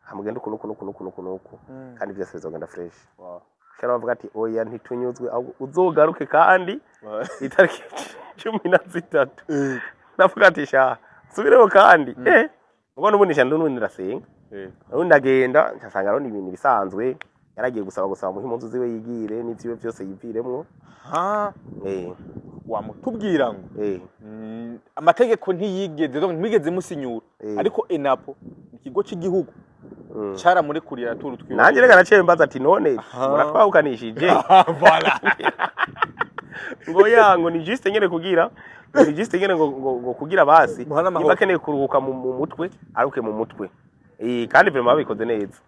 Hamugenda uku n'uku n'uku n'uku n'uku n'uku, kandi byose bizogenda fresh. Shara bavuga ati oya, ntitunyuzwe, ahubwo uzogaruke kandi itariki 13. Ndavuga ati sha nsubireho kandi, ubwo n'ubundi sha n'ubundi ndasenga. Ubundi ndagenda nsanga rero ni ibintu bisanzwe, yaragiye gusaba muhe impuzu ziwe yigire n'ivyiwe byose yiviremwo. Ha, wamutubwira ngo amategeko ntiyigeze, donc ntimwigeze musinyura, ariko ENAPO, ikigo cy'igihugu, cyaramurikuriye aratura utwiwe. Nanjye reka naciye mbaza ati none muratwahukanishije? Voilà. Ngo ya, ngo ni juste nyene kugira ngo ni juste nyene ngo kugira basi Muhane amahoro. niba akeneye kuruhuka mu mutwe, aruke mu mutwe. Kandi vraiment babikoze neza.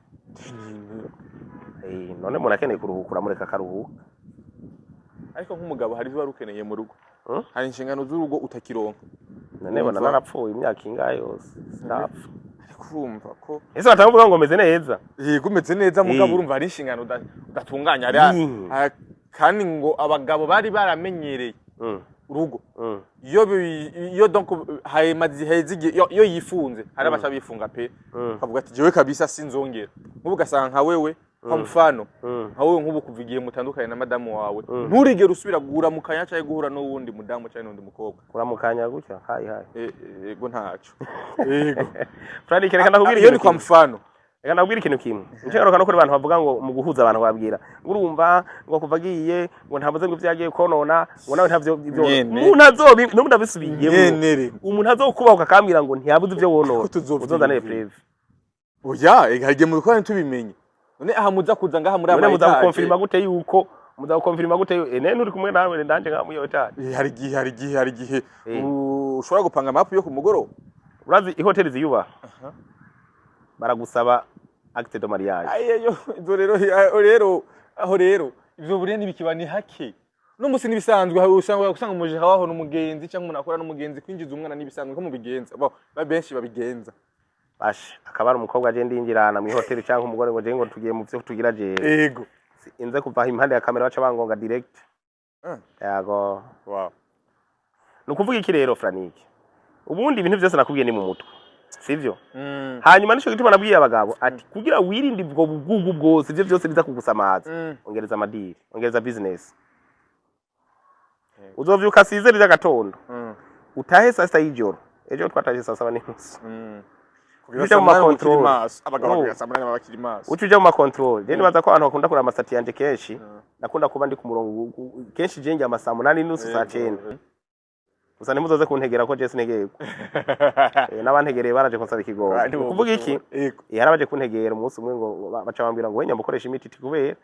None umuntu akeneye kuruhuka uramureka akaruhuka. Ariko nk'umugabo hari ibyo wari ukeneye mu rugo, hari inshingano z'urugo utakironka. None bona Urumva? narapfuye imyaka ingahe yose sinapfa. Ariko urumva ko Ese batavuga ngo meze neza? Yego, umeze neza, mugabo urumva hari inshingano udatunganya kandi ngo abagabo bari baramenyereye urugo, iyo donc hamaze heze igihe, iyo yifunze, hari abaca bifunga pe, akavuga ati jewe kabisa sinzongera. Nk'ubu ugasanga nka wewe, kwa mfano, nka wewe nk'ubu kuva igihe mutandukanye na madamu wawe, nturigere usubira guhuramukanya cyangwa guhura n'uwundi mudamu cyangwa n'undi mukobwa. Kuramukanya gutya, hayi hayi. Yego, ntaco, yego. Frank, reka ndakubwira Iyo ni ikintu kwa kimwe. mfano. Reka ndakubwira ikintu kimwe. Nico ngaruka no kuri abantu bavuga ngo mu guhuza abantu babwira ngo urumva ngo kuva agiye ngo ntavuze ngo ivyo yagiye konona, ngo nawe ntavyo ivyo Nyene. umuntu azobi n'ubu ndabisubiyemo. Nyenere. Umuntu azokubahuka akambwira ngo ntiyabuze ivyo wonona, Ko tuzovyiyumvira. uzonzanire preuve. Oya, ega igihe mubikora ntitubimenye. None aha muza kuza ngaha muri None ama muza étage. gukonfirma gute yuko muza gukonfirma gute nene uri kumwe nawe ndanje ngaha muri iyo étage? Hari igihe ushobora gupanga mapu yo ku mugoroba. Urazi ihoteli ziyubaha baragusaba acte de mariage. Ayeyo, ibyo rero, aho rero, aho rero ivyo buriya ntibikiba, ni hake no musi nibisanzwe. Hari usanga umujeha waho n'umugenzi cyangwa umuntu akora n'umugenzi, kwinjiza umwana nibisanzwe ko mubigenza. Bo ba benshi babigenza. Basha akaba ari umukobwa aje ndinjirana mu ihoteli cyangwa umugore ngo je ngo tugiye mu vyo tugira jewe, inze kuva impande ya kamera baca bangonga direct. Yago. Ni ukuvuga iki rero, Franike? Ubundi ibintu byose nakubwiye ni mu mutwe, sivyo? Hanyuma nico gituma nabwiye abagabo ati kugira wirinde ubwo bugugu bwose, ivyo byose biza kugusamaza, ongereza amadiri, ongereza business. Uzovyuka 6h z'agatondo, utahe saa 6 y'ijoro. Ejo twatashe saa 7:30. Kugira Uja mu saa 8 mukiri ma contrôle. maso, abagabo Oh. bakira saa 8 bakiri maso. Uca uja mu ma contrôle. Je nibaza ko abantu bakunda kuraba ama statuts yanje kenshi, ndakunda kuba ndi ku murongo kenshi. Je njya amasaa 8:30, saa 9. Gusa ntimuzoze kuntegera ko je sintegerwa. N'abantegereye baraje kunsaba ikigongo. Ni ukuvuga iki? Yego. Yarabaje kuntegera umunsi umwe ngo baca bambwira ngo we nyamba ukoresha imiti, ti kubera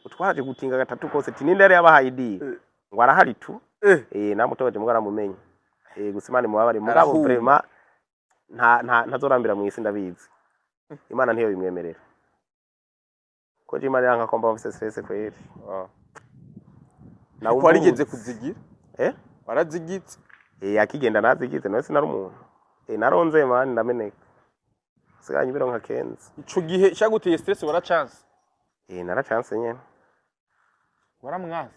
utwaje gutinga gatatu kose, ti ninde yari yabahaye idiri? Ngo arahari tu. Namutoje mugara mumenye. Gusa Imana imubabare, mugabo Arahuma. vraiment nta ntazorambira mu isi, ndabizi. Imana ntiyo bimwemerera. Ko je Imana yanka ko mba mfise stress kweri. Nawe Warigeze kuzigira? Eh? Warazigitse? Akigenda nazigize, nawe sinari umuntu. Naronze man, ndameneka. Siganye ibiro nka kenzi. Ico gihe cyaguteye stress, waracanse? Naracanse nyene. Waramwase?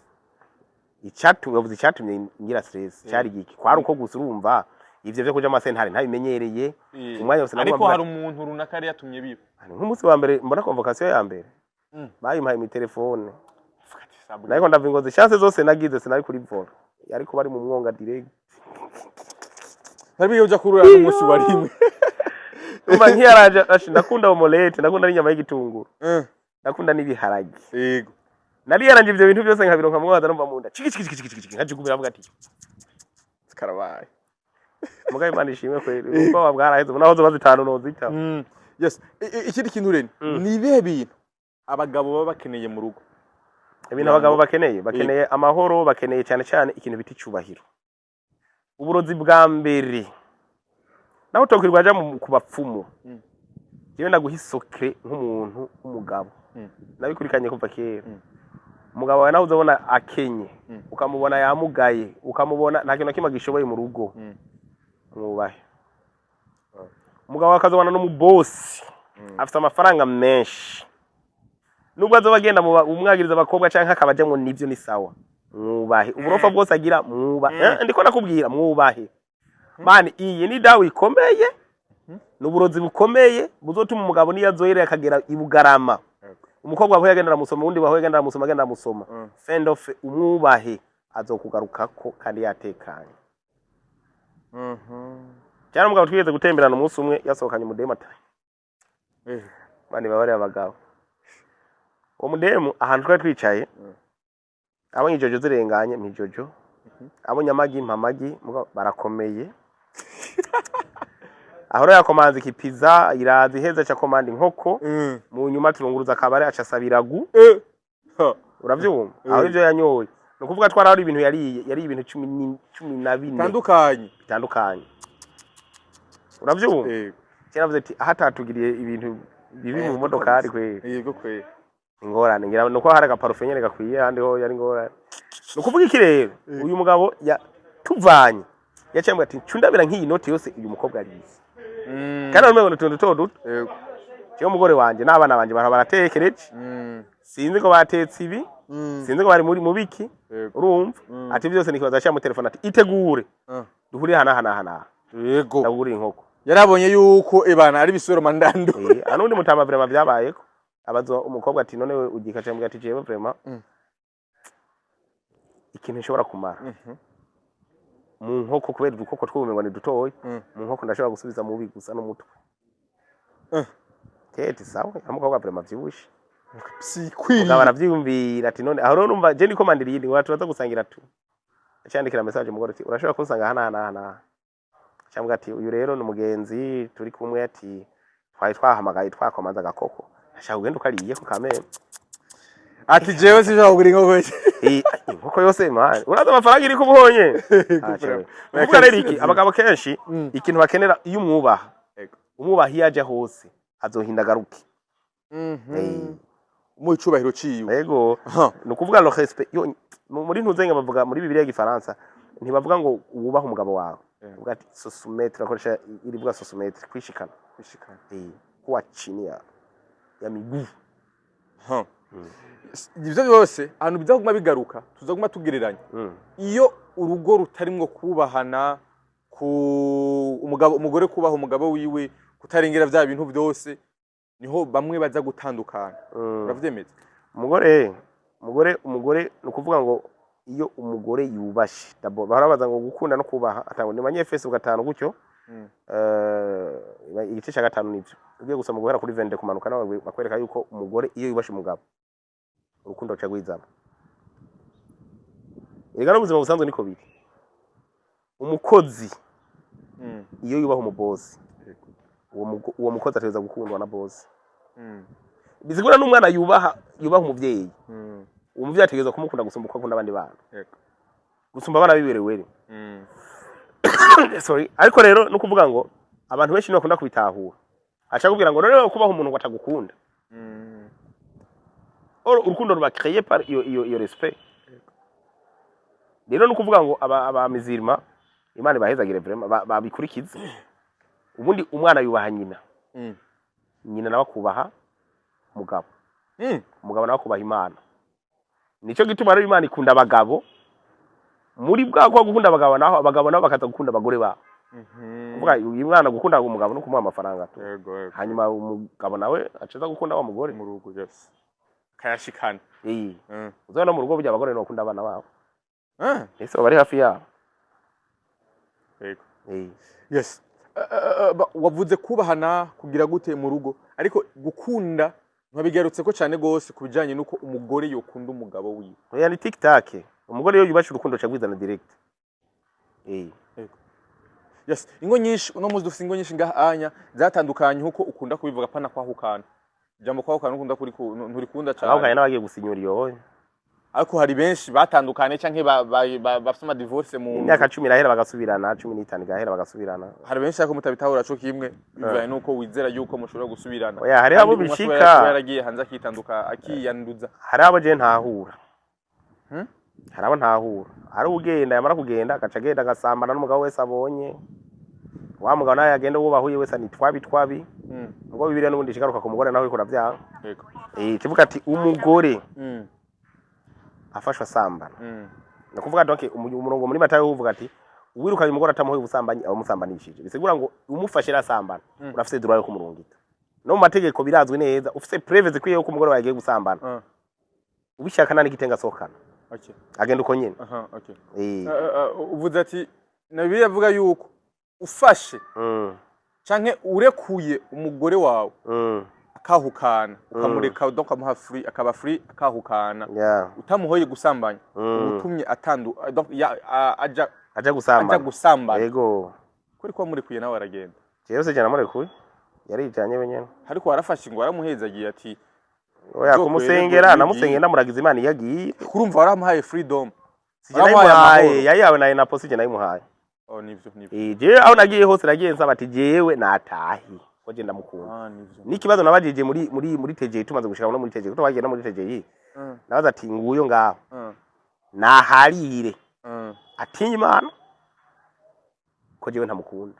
Icyatumye, bavuze icyatumye ngira stress cyari giki? Kwari uko gusa urumva ivyo vyo kuja amasentare ntabimenyereye. Umwanya wose Ariko naguma hari umuntu runaka yari yatumye biba. Nk'umunsi wa mbere mbona convocation ya mbere, bayimpaye mu telefone. Vuga ati, "Sabwe." Nariko ndava ingozi, chance zose nagize sinari kuri volant, ariko bari mu mwonga direct. Hari biyo uja kurura n'umunsi wa rimwe. Umva, nkiyaraje ashi, ndakunda omelette, ndakunda n'inyama y'igitunguru, ndakunda n'ibiharage. Nari yaranje ivyo bintu byose nkabironka mwaza, numva munda ciki ciki ciki ciki ciki, nkajugumira avuga ati Karabaye. Mugabe Imana ishimwe kweri, ubwoba bwaraheze, ubu naho zoba zitanu nozita. Yes. Ikindi kintu rero, ni ibihe bintu abagabo baba bakeneye mu rugo? Ibintu abagabo bakeneye amahoro, bakeneye cyane cyane ikintu bita icubahiro. Uburozi bwa mbere naho utokwirwa aja ku bapfumu. Jewe ndaguha isokre nk'umuntu w'umugabo. Nabikurikanye kuva kera. Umugabo wawe nawe uzabona akenye, ukamubona yamugaye, ukamubona nta kintu na kimwe agishoboye mu rugo, mwubahe. Umugabo wawe akazobona n'umubosi, afite amafaranga menshi, nubwo azoba agenda mu umwagiriza abakobwa canke akaba ajamwo, nivyo ni sawa, mwubahe. Uburofa bwose agira, mwubahe. Ndiko nakubwira, mwubahe mani. Iyi ni dawa ikomeye, ni uburozi bukomeye buzotuma umugabo niyo azohereye akagera i Bugarama, umukobwa wahuye agenda aramusoma, uwundi wahuye agenda aramusoma, agenda aramusoma, fin of umwubahe, azokugarukako kandi yatekanye. Cyane umugabo twigeze gutemberana umunsi umwe, yasohokanye umudemu, ati mani babari abagabo. Uwo mudemu, ahantu twari twicaye, abonye ijojo zirenganye mpijojo, abonye amagi mpa amagi. Mugabo barakomeye. Aho rero yakomanze ikipiza, iraza iheze, aca komanda inkoko. Mu nyuma turunguruza akabare, aca asaba iragu. Ha. Uravyumva aho ivyo yanyoye, ni ukuvuga twarahari ibintu yariye, yariye ibintu 14 Tandukanye. bitandukanye, uravyumva? Kera avuze ati aho atatugiriye ibintu bibi mu modokari kweri. Yego kweri. Ingorane ngira nuko hari agaparufe nyene gakwiye, ahandi ho yari ingorane. Ni ukuvuga iki rero? Uyu mugabo ya tuvanye yaciye ambwira ati cundabira nk'iyi noti yose uyu mukobwa ariye, kandi umengo ni utuntu duto duto. Jewe umugore wanje n'abana banje bara baratekereje. Sinzi ko batetse ibi, sinzi ko bari muri mubiki. Urumva, ati byose ni ikibazo. Aciye mu telefone ati itegure, duhurire hana hana hana, ndagurira inkoko. Yarabonye yuko ebana ari bisoroma ndando. Anundi mutama vraiment vyabayeko, abaza umukobwa ati none we ugika, cyambwira ati jewe vraiment ikintu nshobora kumara mu nkoko, kubera udukoko tw'ubumengo ni dutoya, mu nkoko ndashobora gusubiza mubi gusa n'umutwe. Tete sawa, amukobwa vraiment vyibushe. Sikwiriye. Mugabo aravyiyumvira ati none aho rero numva je nikomandira iyindi ngo turaza gusangira tu. Acandikira message umugore ati urashobora kunsanga hana hana hana. Cyangwa ati uyu rero ni umugenzi turi kumwe, ati twari twahamagaye twakomanza agakoko, ashaka kugenda ukariye ko kameme. Ati jewe sinshobora kugura inkoko. Inkoko yose man, uraza amafaranga iri kubuhonye. Kuvuga rero iki, abagabo kenshi ikintu bakenera, iyo umwubaha, umwubaha iyo aje hose azohinda agaruke. Mu icubahiro ciwe. Yego. Ni ukuvuga le respect yo muri ntuzenga bavuga muri Bibiliya y'Igifaransa, ntibavuga ngo wubahe umugabo wawe. Bavuga ati se soumettre, bakoresha irivuga se soumettre, kwishikana. Kwishikana. Kuwa chini ya miguu. Ivyo byose ahantu biza kuguma bigaruka, tuza kuguma tugereranya. Iyo urugo rutarimwo kubahana, ku umugabo umugore kubaha umugabo wiwe, kutarengera vya bintu byose, niho bamwe baza gutandukana. Uravyemeza? Umugore ni ukuvuga ngo Iyo umugore yubashe, d'abord bahora baza ngo gukunda no kubaha atangwa ni Banyefeso 5 gutyo. Igice cya 5 nivyo ugiye gusoma guhera kuri 22 kumanuka, nawe bakwereka yuko umugore iyo yubashe umugabo, urukundo ruca rwizana. Erega n'ubuzima busanzwe niko biri. Umukozi iyo yubaha umubosi, uwo mukozi ategereza gukundwa na bosi. Bisigura n'umwana yubaha umuvyeyi, uwo muvyeyi ategereza kumukunda gusumba uko akunda abandi bana, gusumba abana biberewere. Sorry, ariko rero no kuvuga ngo abantu benshi ntibakunda kubitahura, aca kubwira ngo none kubaha umuntu ngo atagukunda. Or urukundo ruba créé par iyo respect. Rero no kuvuga ngo aba musulman, Imana ibahezagire vraiment, babikurikize. Ubundi umwana yubaha nyina, nyina nawe akubaha umugabo, umugabo nawe akubaha Imana. Nico gituma rero Imana ikunda abagabo muri bwa kwa gukunda abagabo, naho abagabo nabo bakaza gukunda abagore babo. Kuvuga uyu mwana gukunda umugabo no kumuha amafaranga tu. Yego yego. Hanyuma umugabo nawe acaza gukunda wa mugore. Mu rugo, yes, kayashikana. Uzabona no mu rugo burya abagore nibo bakunda abana babo. Ese bari hafi yabo. Yego. Yes. Wavuze kubahana, kugira gute mu rugo, ariko gukunda ntibabigarutse ko cyane gose ku bijanye n'uko umugore yokunda umugabo wiwe. Oya, ni tic tac. Umugore iyo yubashe, urukundo ca rwizana direct. Yes, ingo nyinshi uno muzi, dufise ingo nyinshi ngaha anya zatandukanye nkuko ukunda kubivuga, pana kwahukana. Ijambo kwahukana ukunda kuri nturikunda Ahubwo cyane. n'abagiye gusinyura iyo. Ariko hari benshi batandukanye canke bafise ama divorce mu Imyaka 10 irahera bagasubirana, 15 igahera bagasubirana. Hari benshi ariko mutabitahura co kimwe, bivanye nuko wizera yuko mushobora gusubirana. Oya, hariho abo Kandi umwe ashobora bishika. kuba yaragiye hanze akitanduka, akiyanduza. Hari abo je ntahura. Hari abo ntahura. Hari ugenda, yamara kugenda agaca agenda agasambana n'umugabo wese abonye. Wa mugabo nawe yagenda, uwo bahuye wese ni twabi twabi. Ubwo Bibiliya n'ubundi ishigaruka ku mugore, nawe uriko uravyanga. Kivuga ati umugore afashwe asambana. Ni ukuvuga donc umurongo muri Matayo uvuga ati uwirukanye umugore atamuhoye ubusambanyi aba amusambanishije. Bisigura ngo umufashe arasambana, urafise droit yo kumurungika. No mu mategeko birazwi neza, ufise preuve zikwiye yuko umugore wawe yagiye gusambana, ubishaka nta n'igitenga asohokana. Agenda uko nyene. Aha, okay. Eh. Uvuze ati na Bibiliya avuga yuko ufashe canke urekuye umugore wawe akahukana, ukamureka, donc ukamuha free, akaba free, akahukana, utamuhoye gusambanya, utumye atandu, donc aja aja aja gusambana. Gusambana. Yego. Kuri ko wamurekuye nawe aragenda. Jewe se namurekuye, yarijanye wenyene. Ariko warafashe ngo waramuhezagiye ati Oya, Bwoko kumusengera rero namusengera, ndamuragiza Imana iyo agiye. Kurumva waramuhaye freedom. Sije Waramuhaye nayimuhaye, amahoro. yayihawe na posije nayimuhaye. Oh, nivyo nivyo. Jewe aho nagiye hose nagiye nsaba ati jewe natahi ko je ndamukunda. Ah, nivyo. N'ikibazo nabajije muri TJ, tumaze gushika no muri TJ, kuko twagiye no muri TJ, nabaza ati nguyo ngaho, naharire, atinye Imana ko jewe ntamukunda,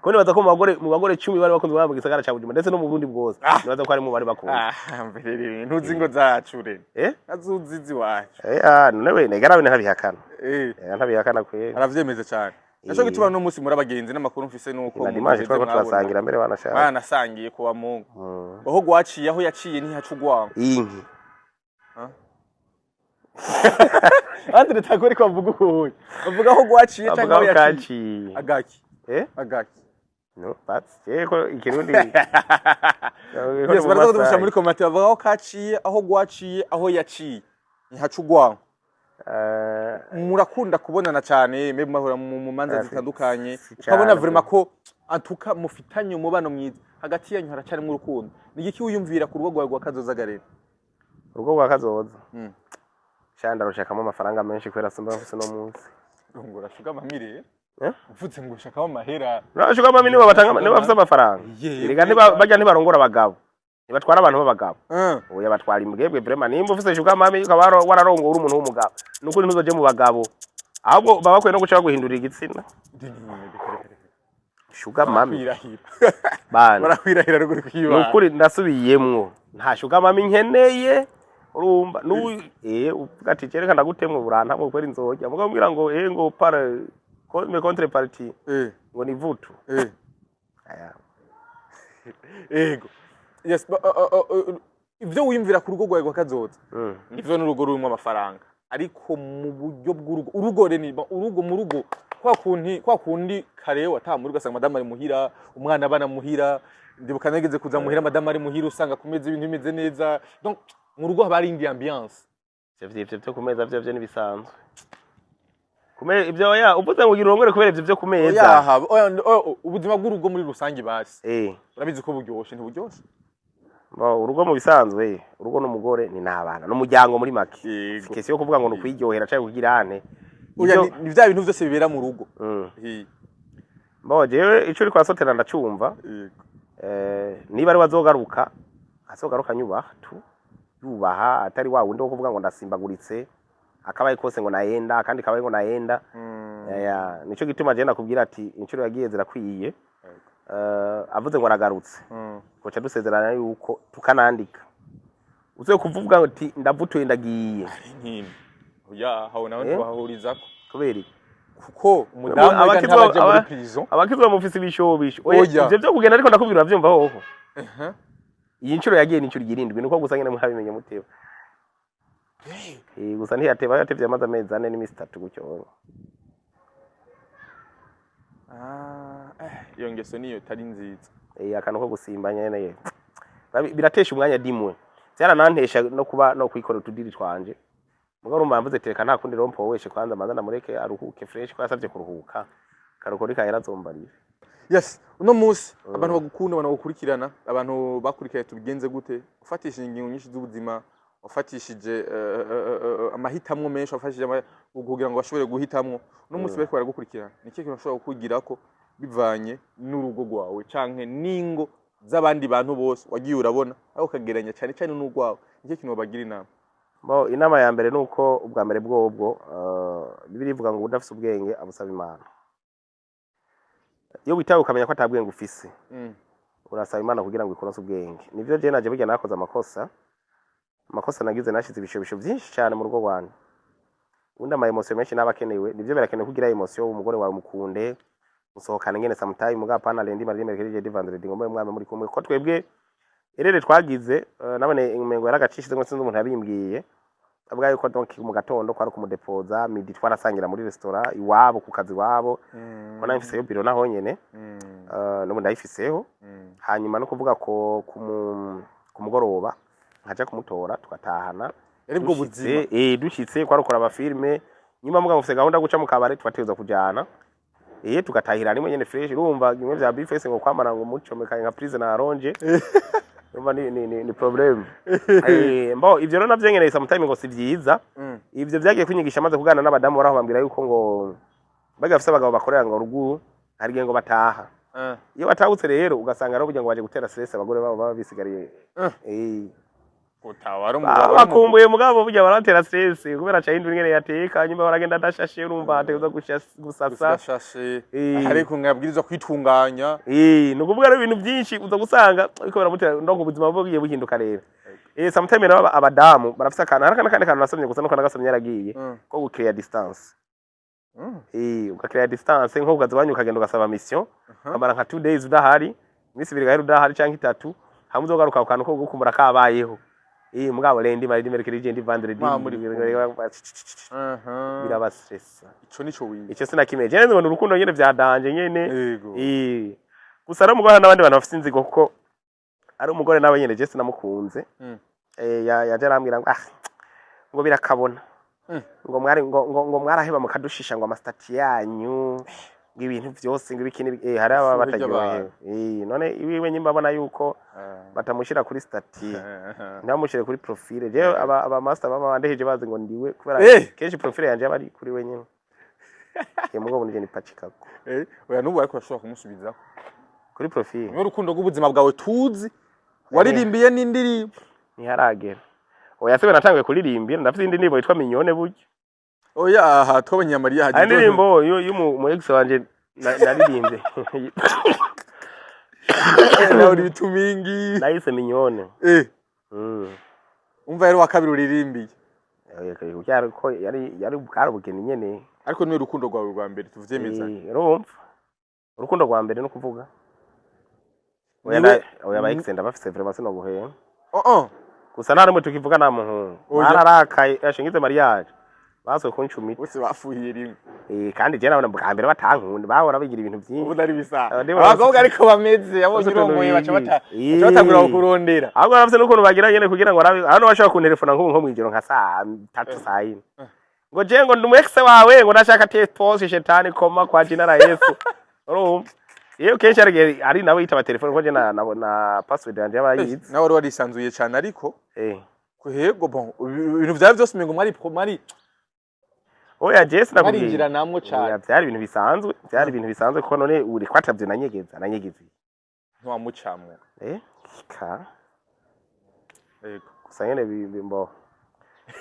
ko nibaza ko mu bagore 10 bari bakunzwe mu gisagara ca Bujumbura ndetse no mu Burundi bwose, nibaza ko harimo bari bakunze. Ah, mbere rero ntuzi ngo zacu re. Eh. Nazuzi iwacu. Ah, none we negara we ntabihakana. Eh, ntabihakana kweri. Aravyemeza cyane. Naco gituma no munsi muri abagenzi, n'amakuru mfise nuko Na dimanche twako turasangira mbere banashaka. Banasangiye kuwa Mungu. Aho gwaciye, aho yaciye ntihaca ugwango. Inki. Andre takori ko avuga uhuye. Avuga aho gwaciye avuga cyangwa aho aho yaciye. kaciye. Agaki. Eh. Agaki. No, that's ko ikirundi. Yes, baraza kudufasha muri comment, bavuga aho kaciye, aho gwaciye, aho yaciye ntihaca ugwango. Murakunda kubonana cyane, mbe mubahora mu manza zitandukanye, si ukabona cane. vraiment ko antuka mufitanye umubano mwiza, hagati yanyu haracarimo urukundo. Ni igiki wiyumvira ku rugo rwawe rwa kazoza garera? Urugo rwa kazoza, sha ndarushakamo amafaranga menshi kubera simba mfise uno munsi. Ngo urashuka amamire? Eh? Uvutse ngo ushakamo amahera. Urashuka mami, nibo batanga, nibo bafise amafaranga. Erega barya ntibarongora abagabo, ntibatwara abantu b'abagabo. Oya, batwara imbwebwe vraiment. Nimba ufise sugar mami, ukaba wararongowe uri umuntu w'umugabo, nukuri ntuzoje mu bagabo, ahubwo baba bakwiye no guca baguhindurira igitsina. Sugar mami. Barakwirahira. Bana. Barakwirahira ruguru kwibana. Nukuri ndasubiyemwo, nta sugar mami nkeneye. Urumva n'ubu uvuga ati kereka ndagutemwe burantamwe kwera inzojya mugabo mbwira ngo ngo par me contrepartie ngo ni vutu. Aya. Ego, yes, ibyo wiyumvira ku rugo rwawe rwa kazoza, nivyo n'urugo rurimo amafaranga. Ariko mu buryo bw'urugo, urugo reni urugo mu rugo kwa kundi kare wataha muri, ugasanga madamu ari muhira, umwana abana muhira. Ndibuka nageze kuza muhira, madamu ari muhira, usanga ku meza ibintu bimeze neza. Donc mu rugo haba hari indi ambiance. Ivyo vyo ku meza vyo n'ibisanzwe. Ibyo ya uvuze ngo ugira urongore kubera ivyo vyo ku meza. Oya, oya, oya, ubuzima bw'urugo muri rusange basi, urabizi ko buryoshe, ntiburyoshe? Bo, urugo mu bisanzwe, urugo n'umugore ni n'abana n'umuryango muri make. Yego. Kesi yo kuvuga ngo ni ukwiryohera canke kugira ane. Oya, Ivyo- ni vya bintu vyose bibera mu rugo. Bo, jewe ico uriko urasotera ndacumva. Yego. Niba ari wazogaruka, azogaruka nyubaha tu, yubaha, atari wa wundi wo kuvuga ngo ndasimbaguritse, akabaye kose ngo nayenda, akandi kabaye ngo nayenda. Ya, nico gituma je nakubwira ati inshuro yagiye zirakwiye. Avuze ngo aragarutse, koca dusezerana yuko tukanandika uze kuvuga ati ndavutuye, ndagiye. Nkino oya, aho nawe ntibahurizako. Kubera iki? Kuko umudamu ega ntabaje muri prison. Abakizwa mufise ibishobisho. Oya, Oya. ivyo vyo kugenda, ariko ndakubwira, uravyumva hoho? Aha. Iyi nshuro yagiye ni inshuro igira indwi, nuko gusa nyene mwabimenye muteba. Gusa ntiyateba, yatevye amaze amezi 4 n'imisi 3 gutyo. Ah, iyo ngeso niyo itari nziza. Akantu ko gusimba nyene biratesha umwanya dimwe, vyaranantesha no kuba no kwikorera utudiri twanje. Mugabo urumva mvuze teka nta kundi rompo weshe, kwanza manza namureke aruhuke fresh, ko yasavye kuruhuka, karuko rikahera azombarira. Yes, uno munsi abantu bagukunda, abantu bagukurikirana, abantu bakurikiye Tubigenze Gute, ufatishije ingingo nyinshi z'ubuzima, wafatishije amahitamwo menshi, wafatishije kugira ngo bashobore guhitamwo. Uno munsi bariko baragukurikirana, ni ikihe kintu bashobora kukugirako bivanye n'urugo rwawe canke n'ingo z'abandi bantu bose wagiye urabona, aho ukageranya cyane cyane n'urwawe? Ni ikihe kintu wabagira inama? Bo, inama ya mbere nuko ubwa mbere bwobwo, Bibiliya ivuga ngo udafise ubwenge abusaba Imana. Iyo witaye ukamenya ko ata bwenge ufise, urasaba Imana kugira ngo ikuronse ubwenge. Nivyo, je naje burya nakoze amakosa. Amakosa nagize, nashize ibishobisho vyinshi cyane mu rugo rwanje. Ubundi ama émotion menshi naba akenewe. Nivyo, birakenewe kugira émotion, umugore wawe mukunde, musohokane ngene sometime, mugabo apana lundi, mardi, mercredi, jeudi, vendredi ngo mube mwame muri kumwe. Ko twebwe erere twagize, nabone umengo yaragacishize ngo sinzi umuntu yabimbwiye, avuga yuko donc mu gatondo kwari kumudepoza, midi twarasangira muri restaurant iwabo, ku kazi iwabo, ko nawe mfiseyo biro naho nyene, n'ubu ndayifiseho. Hanyuma no kuvuga ko ku mugoroba nkaja kumutora tugatahana. Yari bwo Dushitse, buzima. Dushitse kwarukora amafilme, nyuma muga mufise gahunda yo guca mu kabare, tubategerezwa kujana, tugatahira rimwe nyene fresh. Urumva bimwe vya bifese ngo kwamara ngo mucomeka nka prise na ronge, urumva ni problème. Mbo ivyo rero navyo nyene sometimes ngo si vyiza. Ivyo vyagiye kunyigisha maze kuganira n'abadamu baraho, bambwira yuko ngo baga bafise abagabo bakorera ngo ruguru, hari igihe ngo bataha. Iyo batahutse rero, ugasanga rero burya ngo baje gutera stress abagore babo baba bisigariye. Utawara. Baba bakumbuye, mugabo burya baratera stress kubera ca hindura ingene yateka, nyuma baragenda adashashe, urumva ategerezwa gusasa. Gusasa. Eh. Ariko mwabwirizwa kwitunganya. Ni ukuvuga rero ibintu byinshi uza gusanga ariko baramutera, ndongo ubuzima bugiye buhinduka rero. Sometimes rero abadamu barafise akantu, hari akandi kantu nasomye gusa nuko nagasomye yaragiye, ko gucreate distance. Ugacreate distance nko kukazi iwanyu, ukagenda ugasaba mission, ukamara nka 2 days udahari, iminsi 2 gahera udahari canke 3, hamwe uzogaruka ku kantu ko gukumbura kabayeho. Mugabo lundi, mardi, mercredi, jeudi, vendredi Mwa muri kumwe. Birabastressa. Ico nico wize. Ico sinakimeye. Jewe nzibona urukundo nyene vya danger nyene. Yego. Gusa ari umugore n'abandi bantu bafise inzigo, kuko ari umugore nawe nyene je sinamukunze. Yaje arambwira ngo ah, ngo birakabona, ngo mwari ngo mwaraheba mukadushisha ngo amastatuts yanyu, ngo ibintu vyose, ngo ibiki n'ibi-, hari aba Ifuhe bataryohewe. None iwiwe nyimba abona yuko batamushira kuri statut, ntibamushire kuri profile. Jewe aba master baba bandeheje bazi ngo ndiwe, kubera kenshi profile yanje aba ari kuri we nyene. Mugabo nije ni pachikako. Oya, n'ubu ariko urashobora kumusubizako Kuri profile. Niwe urukundo rw'ubuzima bwawe tuzi, waririmbiye n'indirimbo. Ntiharagera. Oya, siwe natanguye kuririmbira, ndafite indi ndirimbo yitwa Mignone burya. Oya, aha twabonye Mariya. Hari indirimbo y'umu mu ex wanje naririmbye. Nawe uri bitumingi. Nayise Mignone. Umva, yari wa kabiri uririmbiye. Yari ko yari bwari ubugeni nyene. Ariko niwe rukundo rwawe rwa mbere, tuvyemeza? Urumva urukundo rwa mbere no kuvuga oya, oya, aba ex ndabafise vraiment, sinoguhera. Oh oh. Gusa nta rumwe tukivuga, nta muhungu. Oya. Bararakaye yashingize mariage. Baswe kuncumita. Bose bafuhiye rimwe. Eh, kandi je nabona bwa mbere batankunda, bahora bigira ibintu byinshi. Ubu ari bisa. Abakobwa ariko bameze yabonye bose ukuntu urongoye baca bata bigira. baca batangura kukurondera. Ahubwo barafise n'ukuntu bagira nyene kugira ngo barabe hano bashobora kuntelefona nk'ubu nko mw'ijoro nka saa 3, saa 4, ngo je ngo ndi umu ex wawe, ngo ndashaka test shetani koma kwa jina la Yesu. Urumva iyo kenshi ari igihe ari nawe yitaba telefone ko je na password yanje yaba yize. Nawe wari warisanzuye cyane ariko Eh. kuhego bon ibintu vyawe byose umengo mwari Oya, je sinakubwiye. mwarinjira namwo Oya, cyane. Byari ibintu bisanzwe, byari ibintu bisanzwe, kuko none uri kwatavye nanyegeza nanyegeze? Ntiwamucamwo. Eh, ka Yego. Gusa nyene mbo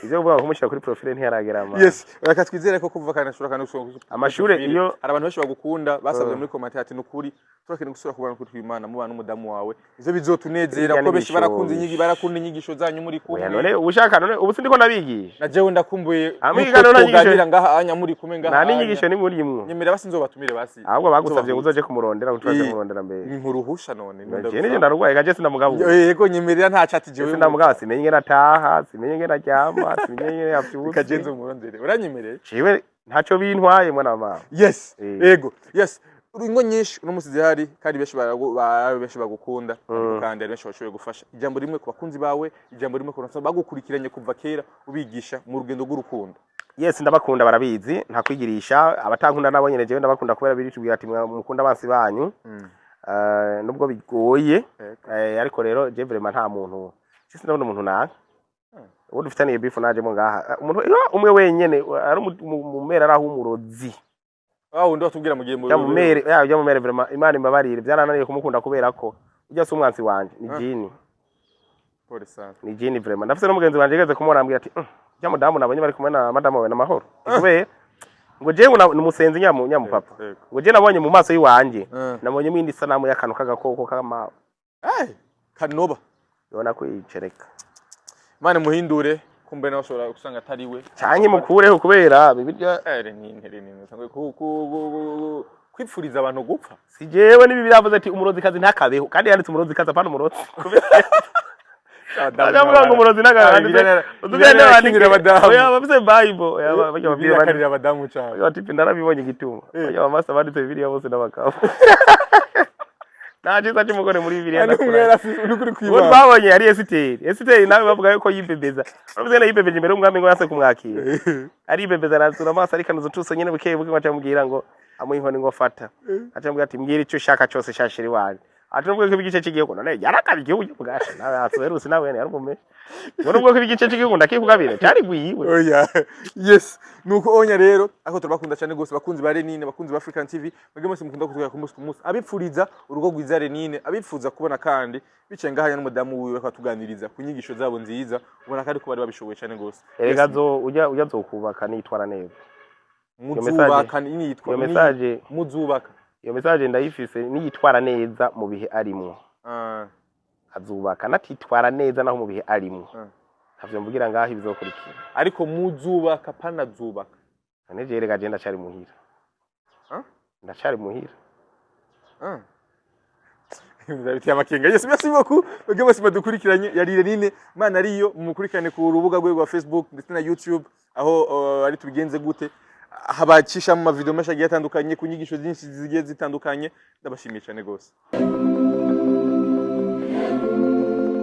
ivyo kuvuga ngo kumushyira kuri profile ntiyaragera ama Yes, reka twizere ko kuva kandi ashobora kandi gusubira Amashure iyo- hari abantu benshi bagukunda basabye muri commentaire ati nukuri turakeneye gusubira kubana kuri twimana mubana n'umudamu wawe, ivyo bizotunezera Hirya kuko benshi barakunze n'ibishobisho. barakunda inyigisho zanyu muri kumwe. Oya, none ubushaka none ubu sindiko ndabigisha. Na jewe ndakumbuye Amiga yuko none inyigisho- twoganira ngaha anya muri kumwe ngaha Nta anya. n'inyigisho nimwe urimwo. Nyemera basi nzobatumire basi. Ahubwo bagusavye ngo Nzobahuze. uzoje kumurondera, ngo turaje Eh. kumurondera mbere. Ni nkuruhusha none. Je nije ndarugwaye gaje, sindamugabura. Yego, nyemerera nta chat jewe. Sindamugaba, simenye ingene ataha, simenye ingene aryama, simenye ingene yavyutse. Kagenze umurondere, uranyemereye? Jewe ntaco bintwaye, mwana wa mama. Yes. Eh. Yego, yes, ingo nyinshi uno munsi zihari kandi benshi benshi bagukunda, ariko kandi hari benshi bashoboye gufasha. Ijambo rimwe ku bakunzi bawe, ijambo rimwe ku bantu bagukurikiranye kuva kera, ubigisha mu rugendo rw'urukundo. Yes, ndabakunda, barabizi, nta kwigirisha. Abatankunda nabo nyene jewe ndabakunda, kubera biritubwira ati mukunda abansi banyu. Nubwo bigoye. Yego. Ariko rero je vraiment nta muntu, sindabona umuntu nanka uwo dufitaniye beef najemo ngaha. Umuntu iyo umwe wenyene ari umumera ari aho umurozi. Ah, wundi watubwira mu gihe mu Ya mumere ya mumere, vraiment Imana imbabarire, byarananiye kumukunda kubera ko ujya si umwansi wanje, ni jini. Pole sana. Ni jini vraiment. Ndafise n'umugenzi wanje yigeze kumubona ambwira ati: "Ujya mudamu nabonye bari kumwe na madamu wawe n'amahoro." Kubera ngo jewe ni umusenzi nyamu nyamupapa. Yego. Ngo je nabonye mu maso yiwanje, nabonyemo indi sanamu y'akantu k'agakoko kama Eh, kanoba. Yona kwicereka. Imana muhindure, kumbe nawe ushobora gusanga atari we. Canke mukureho kubera bibirya. Eh, ni usanga ku kwipfuriza abantu gupfa. Si jewe, nibi biravuze ati umurozikazi ntakabeho, kandi yanditse umurozikazi apana umurozi. Ndavuga ngo umurozi ntakabeho. Utugende wandike abadamu. Oya, bafise Bible. Oya, bajya babwira Bibiliya abadamu cyane. Oya, tipi narabibonye igituma. Oya, bamasa banditse Bibiliya bose n'abagabo. Nta cyiza cy'umugore muri Bibiliya. Ari umwe Ndakurahiye. yari afise uri kuri Uwo kwibana. twabonye yari Esiteri. Esiteri nawe bavuga yuko yibebeza. Uravuze ngo yibebeje imbere y'umwami ngo yanse kumwakira. Aribebeza, arazura amaso, arikanuza utuso nyene buke buke, ngo acamubwira ngo amuha inkoni ngo fata. Acamubwira ati: "Mbwira icyo ushaka cyose, shashira iwanjye." Ati: "Nubwo ko igice cy'igihugu none yarakaba igihugu bwacu nawe asuherusi nawe yari umume. Ngo nubwo ko igice cy'igihugu ndakikugabira cyari gwiwe." Oya, yes, nuko onya rero ariko turabakunda cyane gose, bakunzi ba Renine, bakunzi ba African TV, mwebwe mwese mukunda kutwega ku munsi ku munsi, abipfuriza urugo rwiza Renine, abipfuza kubona kandi bicaye ngaha n'umudamu wiwe bakatuganiriza ku nyigisho zabo nziza, ubona kandi ko bari babishoboye cyane gose. Erega zo ujya zokubaka nitwara neza. Muzubaka niyitwa Iyo message muzubaka. Iyo message ndayifise: niyitwara neza mu bihe arimwo azubaka, natitwara neza naho mu bihe arimwo ntavyo mvugira ngaho ibizokurikira. Ariko muzubaka panazubaka. None je rega je ndacari muhira. Huh? Ndacari muhira. Ah. Biteye amakenga. Yes, merci beaucoup. Mwebwe mwese badukurikiranye, yari Renine Mana ariyo, mumukurikirane ku rubuga rwe rwa Facebook ndetse na YouTube aho ari tubigenze gute, habacisha mu mavideo menshi agiye atandukanye ku nyigisho nyinshi zigiye zitandukanye. Ndabashimiye cyane gose.